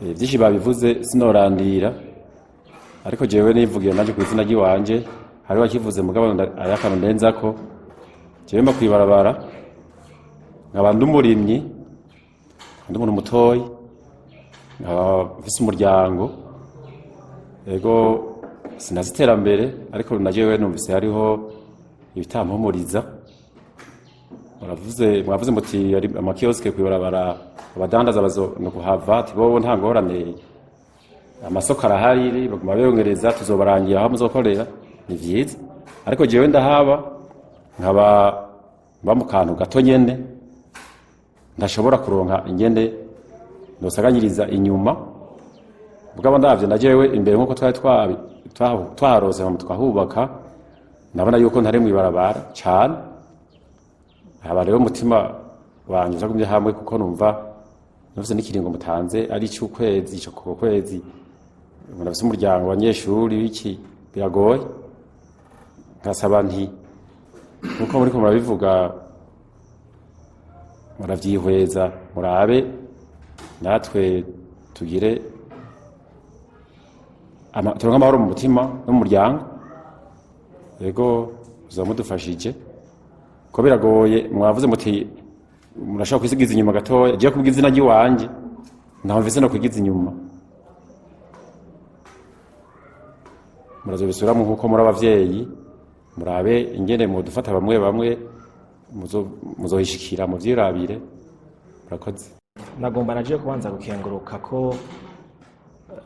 Byinshi babivuze, sinorandira, ariko jewe nivugiye naje ku izina ry'iwanje. Hariho wakivuze, mugabo ari akantu ndenzako. Jewe mba kwibarabara, nkaba ndi umurimyi, ndi umuntu mutoyi, nkaba mfise umuryango. Ego, sinazi iterambere, ariko na jewe numvise hariho ibitampumuriza. Muravuze, mwavuze muti ari ama kiosques kwibarabara, abadandaza bazo no kuhava, ati bobo nta ngorane, amasoko arahari, baguma biyongereza, tuzobarangira aho muzokorera. Ni vyiza, ariko jewe ndahaba, nkaba mba mu kantu gato nyene, ntashobora kuronka ingene nosaganyiriza inyuma. Mugabo ndavye na jewe imbere nkuko twari twaharose hama tukahubaka, ndabona yuko ntari mw'ibarabara cane. Haba rero umutima wanje utagumye hamwe, kuko numva nufise n'ikiringo mutanze ari ic'ukwezi, ico ku kwezi umuntu afise umuryango, abanyeshuri biki, biragoye. Nkasaba nti nkuko muriko murabivuga, muravyihweza, murabe natwe tugire turonke amahoro mu mutima no mu muryango. Yego, muzoba mudufashije ko biragoye. Mwavuze muti murashobora kwisigiza inyuma gatoya, jewe kubwa izina ry'iwanje ntaho mvise no kwigiza inyuma. Murazobisubiramwo nkuko muri abavyeyi, murabe ingene mudufata bamwe bamwe, muzohishikira muvyirabire. Murakoze. Nagomba naje kubanza gukenguruka ko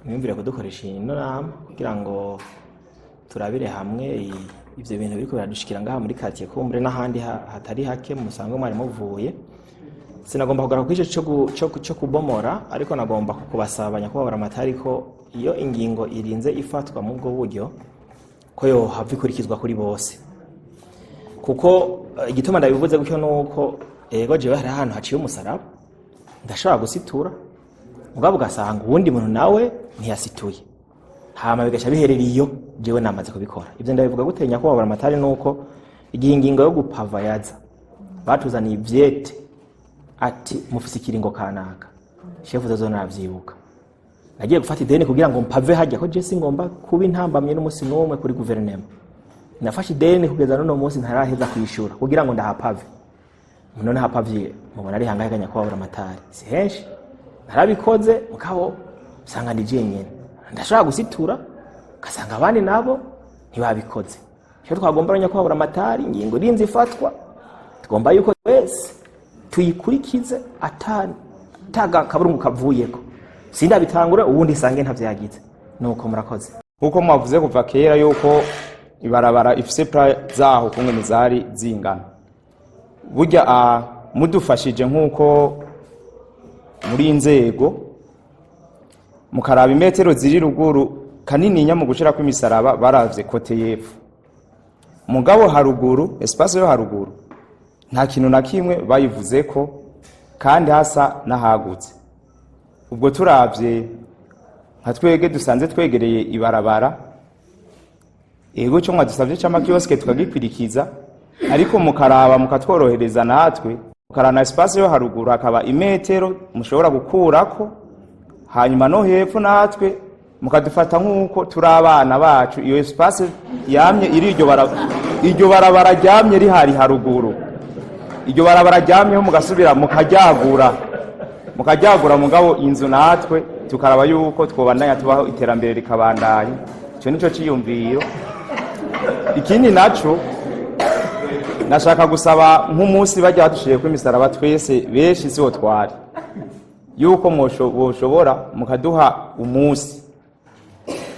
mwiyumvire kudukoresha ino nama kugira ngo turabire hamwe ivyo bintu biriko biradushikira ngaha muri quartier, kumbure n'ahandi hatari hake musanzwe mwari muvuye. Sinagomba kugaruka kuri ico co kubomora, ariko nagomba kubasaba, nyakubahwa Buramatari, ko iyo ingingo irinze ifatwa mu bwo buryo, ko yohava ikurikizwa kuri bose, kuko igituma ndabivuze gutyo nuko ego jewe hari ahantu haciye umusaraba ndashobora gusitura, mugabo ugasanga uwundi muntu nawe ntiyasituye, hama bigaca biherera iyo jewe namaze kubikora. Ivyo ndabivuga gute, nyakubahwa Buramatari? Nuko igihe ingingo yo gupava yaza, batuzaniye ivyete ati: "Mufise ikiringo kanaka." Chef de zone aravyibuka, nagiye gufata ideni kugira ngo mpave hajya, ko je singomba kuba intambamye n'umunsi n'umwe kuri guverinoma. Nafashe ideni, kugeza n'uno munsi ntaraheza kwishura, kugira ngo ndahapave. None hapavye mubona ari hangahe, nyakubahwa Buramatari? Si henshi. Narabikoze, mugabo usanga ndi jenyene ndashobora gusitura, ugasanga abandi nabo ntibabikoze. Icyo twagomba, nyakubahwa Buramatari, ingingo irinze ifatwa, tugomba yuko twese tuyikurikize ata kaburungu kavuyeko. Sindabitangura, ubundi isange ntavyagize. Nuko murakoze. Nkuko mwavuze kuva kera yuko ibarabara ifise plan zaho kungene zari zingana, burya mudufashije nkuko muri inzego mukaraba imetero ziri ruguru kanininya mu gushirako imisaraba, baravye côté y'epfo, mugabo haruguru, espace yo haruguru nta kintu na kimwe bayivuzeko kandi hasa n'ahagutse. Ubwo turavye nka twege dusanze twegereye ibarabara, ego, cyo mwadusabye c'amakioske tukagikwirikiza, ariko mukaraba mukatworohereza natwe, mukaraba na espace yo haruguru hakaba imetero mushobora gukurako, hanyuma no hepfo natwe mukadufata nk'uko turi abana bacu. Iyo espace yamye iri iryo barabara ryamye rihari haruguru, iryo barabara ryamyeho, mugasubira mukaryagura, mugabo inzu natwe tukaraba yuko twobandanya tubaho, iterambere rikabandanya. Icyo nico ciyumviro. Ikindi naco nashaka gusaba, nk'umunsi bajya badushiriye imisaraba twese, benshi siho twari, yuko boshobora mukaduha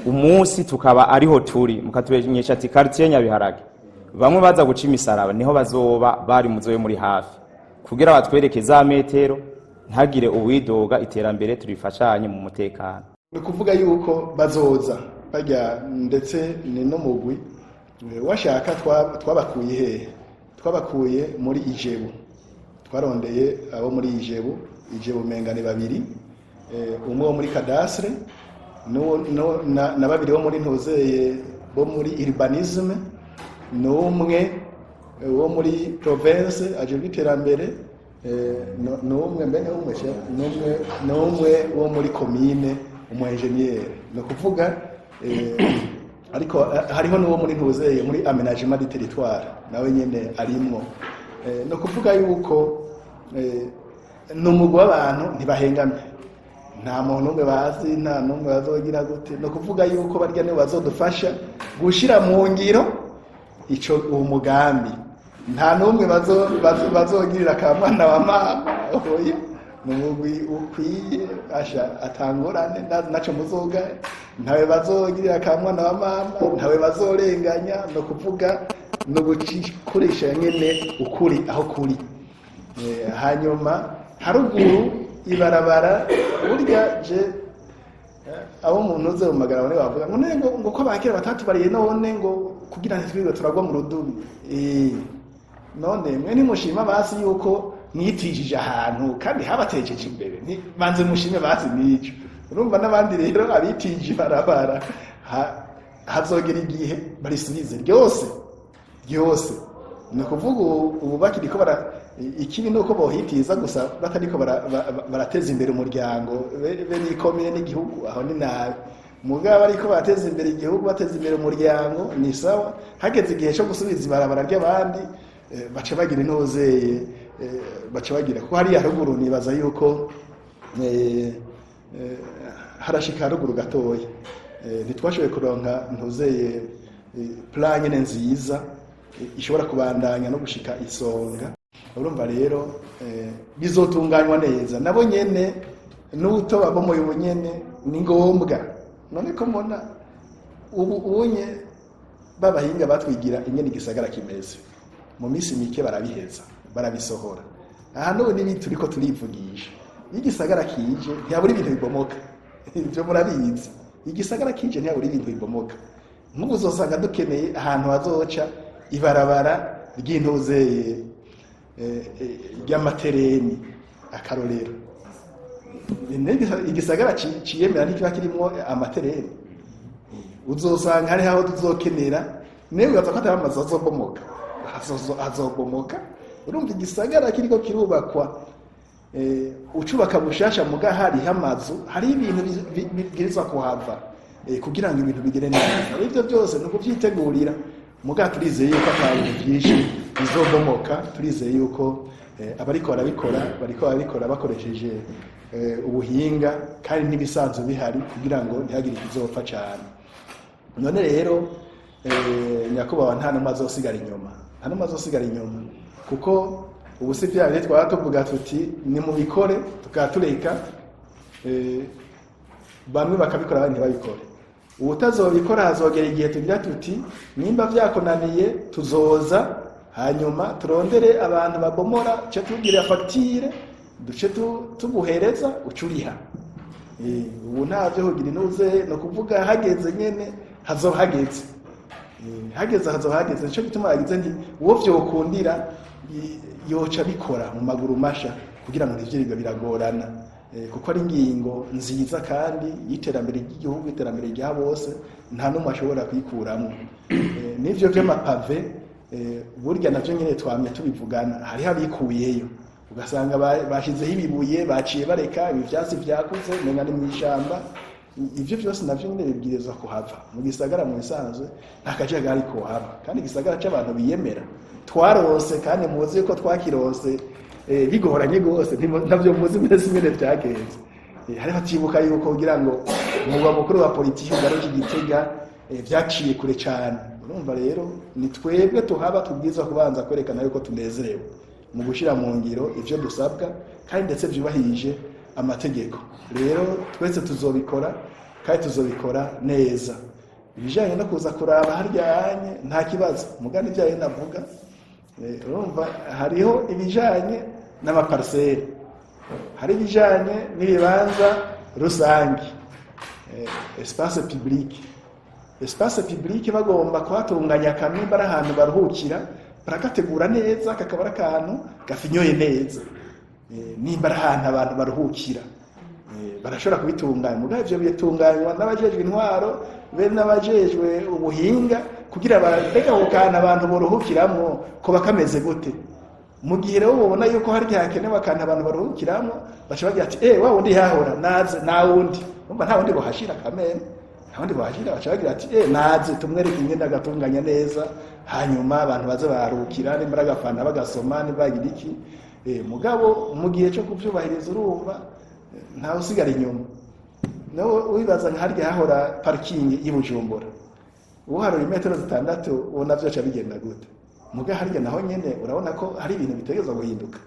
umunsi tukaba ariho turi, mukatumenyesha ati quartier Nyabiharage bamwe baza guca imisaraba niho bazoba bari, muzobe muri hafi kugira batwereke za metero, ntagire uwidoga, iterambere turifashanye mu mutekano. Ni ukuvuga yuko bazoza bajya, ndetse ni n'umugwi washaka. Twabakuye hehe? Twabakuye muri IGEBU. Twarondeye abo muri IGEBU. IGEBU menga ni babiri, umwe wo muri cadastre na babiri bo muri ntuzeye, bo muri urbanisme, n'umwe wo muri province ajejwe iterambere, n'umwe mbe n'umwe n'umwe wo muri commune, umu ingénieur. Ni ukuvuga ariko hariho n'uwo muri ntuzeye, muri aménagement du territoire, nawe nyene arimwo. Ni ukuvuga yuko ni umugwi w'abantu ntibahengamye, nta muntu umwe bazi, nta n'umwe bazogira gute. Ni ukuvuga yuko barya nibo bazodufasha gushira mu ngiro ico uwo mugambi. Nta n'umwe bazogirira ka mwana wa mama, oya. Ni umugwi ukwiye, asha atangorane naco muzoga. Ntawe bazogirira ka mwana wa mama, ntawe bazorenganya. Ni ukuvuga ni ugukoresha nyene ukuri aho kuri. Hanyuma haruguru ibarabara, burya je abo umuntu uze mu magara bane bavuga ngo none ngo ko abakera batatubariye, none ngo kugira ntitwirirwe turagwa mu rudubi. None mwe ntimushima basi yuko mwitijije ahantu kandi habatejeje imbere? Banze mushime basi nico. Urumva n'abandi rero abitije ibarabara, hazogera igihe barisubize ryose ryose. Ni ukuvuga ubu bakiriko bara, ikibi ni uko bohitiza gusa batariko barateza imbere umuryango be n'ikomine n'igihugu, aho ni nabi. Mugabo ariko bateza imbere igihugu, bateza imbere umuryango, ni sawa. Hageze igihe cyo gusubiza ibarabara ry'abandi, baca bagira intozeye, baca bagira, kuko hariya haruguru nibaza yuko harashika haruguru gatoya. Ntitwashoboye kuronka ntuzeye plan nyene nziza ishobora kubandanya no gushika isonga. Urumva rero bizotunganywa neza nabo nyene n'uto babomoye ubu nyene ni ngombwa. None ko mbona ubu unye babahinga batwigira ingene igisagara kimeze, mu minsi mike barabiheza barabisohora. Aha n'ubu n'ibi turiko turivugisha, iyo igisagara kije ntiyabura ibintu bibomoka, ibyo murabizi. Igisagara kije ntiyabura ibintu bibomoka. Nk'ubu uzosanga dukeneye ahantu hazoca ibarabara ry'intuzeye ry'amatereni, akarorero. Igisagara ciyemera ntikiba kirimwo amatereni, uzosanga hariho aho tuzokenera. Niba wibaza ko atari amazu azobomoka, azobomoka. Urumva igisagara kiriko kirubakwa, ucubaka bushasha, muga hariho amazu, hariho ibintu bibwirizwa kuhava kugira ngo ibintu bigere neza. Ibyo byose ni ukuvyitegurira. Muga turizeye yuko ata bintu byinshi bizobomoka. Turizeye yuko abariko barabikora bariko barabikora bakoresheje ubuhinga kandi n'ibisanzwe bihari kugira ngo ntihagire ikizopfa cane. None rero nyakubahwa, nta n'umwe azosigara inyuma, nta n'umwe azosigara inyuma, kuko ubu si vya bindi twaba tuvuga tuti nimubikore, tukaba tureka. Bamwe bakabikora, abandi ntibabikore. Uwutazobikora, hazogera igihe tugira tuti: "Nimba vyakunaniye, tuzoza hanyuma turondere abantu babomora, ce tubwira fagitire, duce tuguhereza uca uriha." Ubu ntavyo kugira inuze, ni ukuvuga hageze nyene hazoba hageze. Hageze hazoba hageze. Nico gituma yagize nti uwo vyokundira yoca bikora mu maguru masha kugira ngo ntivyirirwe biragorana. Kuko ari ingingo nziza kandi y'iterambere ry'igihugu, iterambere rya bose, nta n'umwe ashobora kuyikuramwo. N'ivyo vy'amapave, burya navyo nyene twamye tubivugana. Hariho abikuyeyo, ugasanga bashizeho ibibuye, baciye bareka ibi vyatsi vyakuze, umenga ni mw'ishamba. Ivyo vyose navyo nyene bibwirizwa kuhava mu gisagara. Mu bisanzwe nta kajagari kohaba, kandi igisagara c'abantu biyemera twarose, kandi muzi yuko twakirose bigoranye gose. Ntavyo muzi mwese ingene vyagenze. Hariho atibuka yuko kugira ngo umurwa mukuru wa politiki ugaruke i Gitega, vyaciye kure cane. Urumva rero ni twebwe tuhaba tubwirizwa kubanza kwerekana yuko tunezerewe mu gushira mu ngiro ivyo dusabwa, kandi ndetse vyubahirije amategeko. Rero twese tuzobikora kandi tuzobikora neza. Ibijanye no kuza kuraba harya hanye nta kibazo, mugani ibyaye navuga. Urumva hariho ibijanye n'amapariseri, hari ibijanye n'ibibanza rusange, espace public. Espace public bagomba kuhatunganya akantu, ari ahantu baruhukira, baragategura neza, kakaba ari akantu gafinyoye neza. Nimba ari ahantu abantu baruhukira, barashobora kubitunganya. Mugabo ivyo bitunganywa n'abajejwe intwaro be n'abajejwe ubuhinga, kugira bareke ako kantu abantu boruhukiramwo ko bakameze gute. Mu gihe rero ubona yuko hari igihe hakenewe akantu abantu baruhukiramwo, baca bagira ati: "Eh, wa wundi yahora naze." Nta wundi, umva, nta wundi bohashira kamene, nta wundi bohashira. Baca bagira ati: "Eh, naze tumwereke ingene agatunganya neza, hanyuma abantu baze baruhukira, nimba ari agafanta bagasoma, nimba bagira iki." Mugabo mu gihe cyo kuvyubahiriza, urumva, ntawe usigara inyuma. Nawe wibaza nka harya hahora parikingi y'i Bujumbura, uharura imetero 6, ubona vyoca bigenda gute? Muga harya naho nyene urabona ko hari ibintu bitegerezwa guhinduka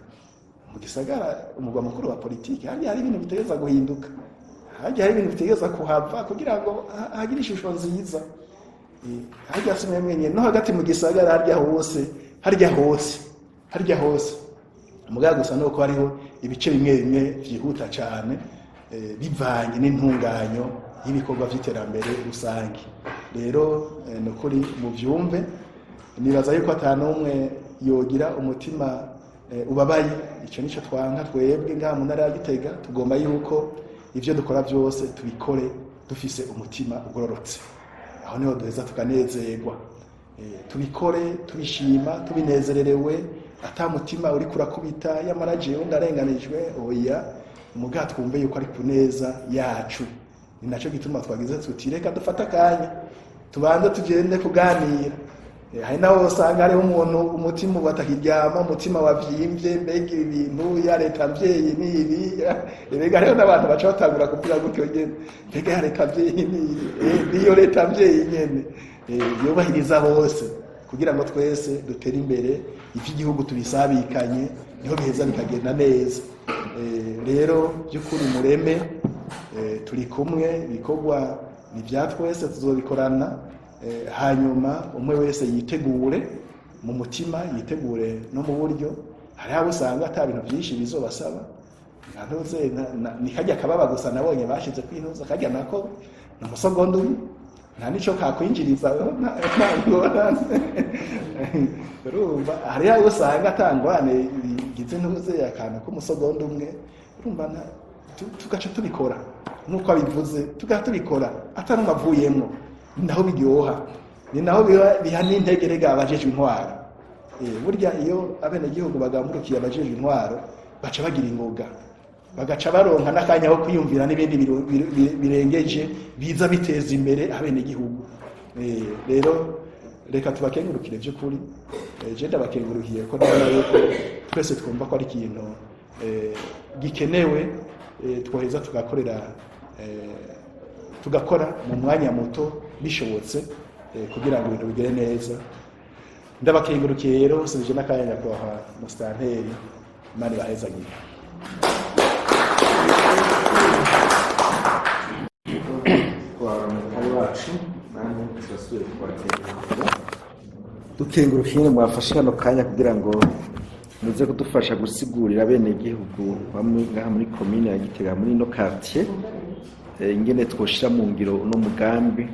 mu gisagara, umugwa mukuru wa politiki. Harya hari ibintu bitegerezwa guhinduka, harya hari ibintu bitegerezwa kuhava kugira ngo hagire ishusho nziza. Harya si mwe mwenyene, no hagati mu gisagara, harya hose, harya hose, harya hose. Mugabo gusa nuko hariho ibice bimwe bimwe vyihuta cane, bivanye n'intunganyo y'ibikorwa vy'iterambere rusange. Rero ni ukuri muvyumve, nibaza yuko ata n'umwe yogira umutima ubabaye. Ico nico twanka twebwe ngaha mu ntara ya Gitega. Tugomba yuko ivyo dukora vyose tubikore dufise umutima ugororotse. Aho niho duheza tukanezerwa. Tubikore tubishima, tubinezererewe, ata mutima uri kurakubita yamara jewe ndarenganijwe. Oya, muga twumve yuko ari ku neza yacu. Ni naco gituma twagize tuti: "Reka dufate akanya tubanze tugende kuganira." Hari naho usanga hariho umuntu umutima batakiryama, umutima wavyimbye: "Mbega ibi bintu ya leta mvyeyi ni ibi?" Erega hariho n'abantu baca batangura kuvuga gutyo nyene: "Mbega ya leta mvyeyi ni ibi?" Niyo leta mvyeyi nyene yubahiriza bose kugira ngo twese dutere imbere, ivy'igihugu tubisabikanye, niho biheza bikagenda neza. Rero by'ukuri mureme, turi kumwe, ibikorwa ni ibya twese, tuzobikorana. Hanyuma umwe wese yitegure mu mutima, yitegure no mu buryo. Hariho abo usanga ata bintu byinshi bizobasaba. Ntuze ni kajya kababa gusa nabonye bashize kwintuza kajya, nako ni umusogonda umwe, nta nico kakwinjiriza, nta ngorane. Urumva hariho abo usanga ata ngorane bigize, ntuze akantu k'umusogonda umwe. Urumva tugaca tubikora nk'uko abivuze, tugaca tubikora atari avuyemwo. Ni naho biryoha, ni naho biha n'integerega abajejwe intwaro. Burya iyo abenegihugu bagamburukiye abajejwe intwaro, baca bagira ingoga, bagaca baronka n'akanya ko kwiyumvira n'ibindi birengeje biza biteza imbere abenegihugu. Rero reka tubakengurukire by'ukuri. Je ndabakengurukiye ko ndabona yuko twese twumva ko ari ikintu gikenewe, twoheza tugakorera, tugakora mu mwanya muto bishobotse, kugira ngo ibintu bigere neza. Ndabakengurukiye rero, nsubije n'akanya nyakubahwa musitanteri. Imana ibahezagire. Turasubiye kubakengurukira, dukenguruka ingene mwafashe kano kanya kugira ngo muze kudufasha gusigurira bene gihugu bamwe ngaha muri komine ya Gitega, muri ino quartier, ingene twoshira mu ngiro uno mugambi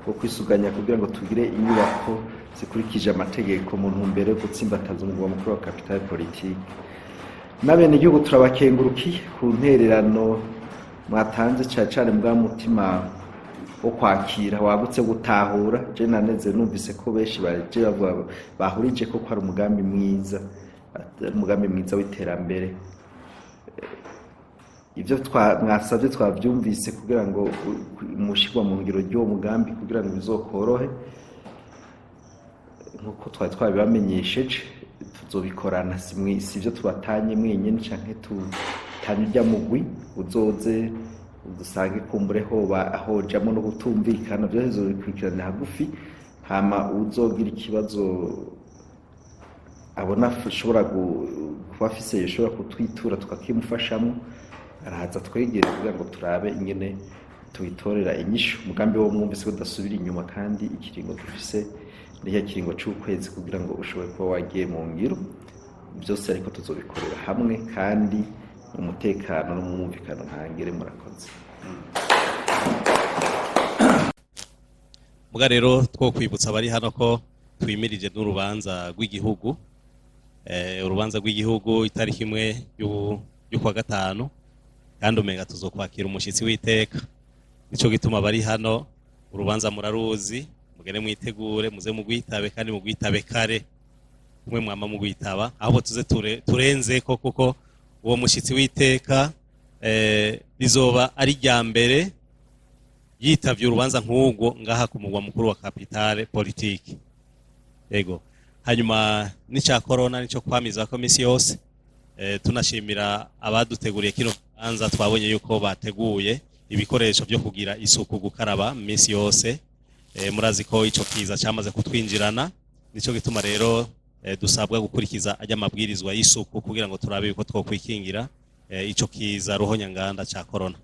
wo kwisuganya kugira ngo tugire inyubako zikurikije amategeko mu ntumbero yo gutsimbataza umugwa mukuru wa capitale politique. N'abenegihugu turabakengurukiye ku ntererano mwatanze, cane cane bwa mutima wo kwakira wagutse, gutahura. Je naneze numvise ko benshi baje bavuga bahurije ko ari umugambi mwiza, umugambi mwiza w'iterambere. Ibyo mwasabye twabyumvise kugira ngo mushirwa mu ngiro ry'uwo mugambi kugira ngo bizokorohe nkuko twari twabibamenyesheje. Tuzobikorana, si ibyo tubatanye mwenyine canke tutanye urya mugwi uzoze udusange, kumbure hoba hojamo no gutumvikana, byose bizobikurikirana hagufi. Hama uzogira ikibazo abona ashobora kuba afise, yoshobora kutwitura tukakimufashamo, arahaza twegere kugira ngo turabe ingene tubitorera inyishu. Umugambi wo mwumvise ko udasubira inyuma, kandi ikiringo dufise ni cya kiringo c'ukwezi kugira ngo ushobore kuba wagiye mu ngiro byose, ariko tuzobikorera hamwe kandi mu mutekano no mu mwumvikano ntangere. Murakoze. Muga rero two kwibutsa abari hano ko twimirije n'urubanza rw'igihugu, urubanza rw'igihugu itariki 1 y'ukwa gatanu, kandi umenga tuzokwakira umushitsi w'iteka. Nico gituma abari hano urubanza muraruzi, mugende mwitegure, muze mugwitabe kandi mugwitabe kare kumwe mwama mugwitaba, ahubwo tuze turenze ko, kuko uwo mushitsi w'iteka rizoba ari rya mbere yitavye urubanza nk'urwo ngaha ku mugwa mukuru wa capitale politique. Yego, hanyuma n'ica corona nico kwamiza ko misi yose, tunashimira abaduteguriye kino kibanza. Twabonye yuko bateguye ibikoresho byo kugira isuku, gukaraba misi yose. Murazi ko ico kiza cyamaze kutwinjirana, nico gituma rero dusabwa gukurikiza ajya amabwirizwa y'isuku kugira ngo turabe yuko twokwikingira ico kiza ruhonyanganda ca corona.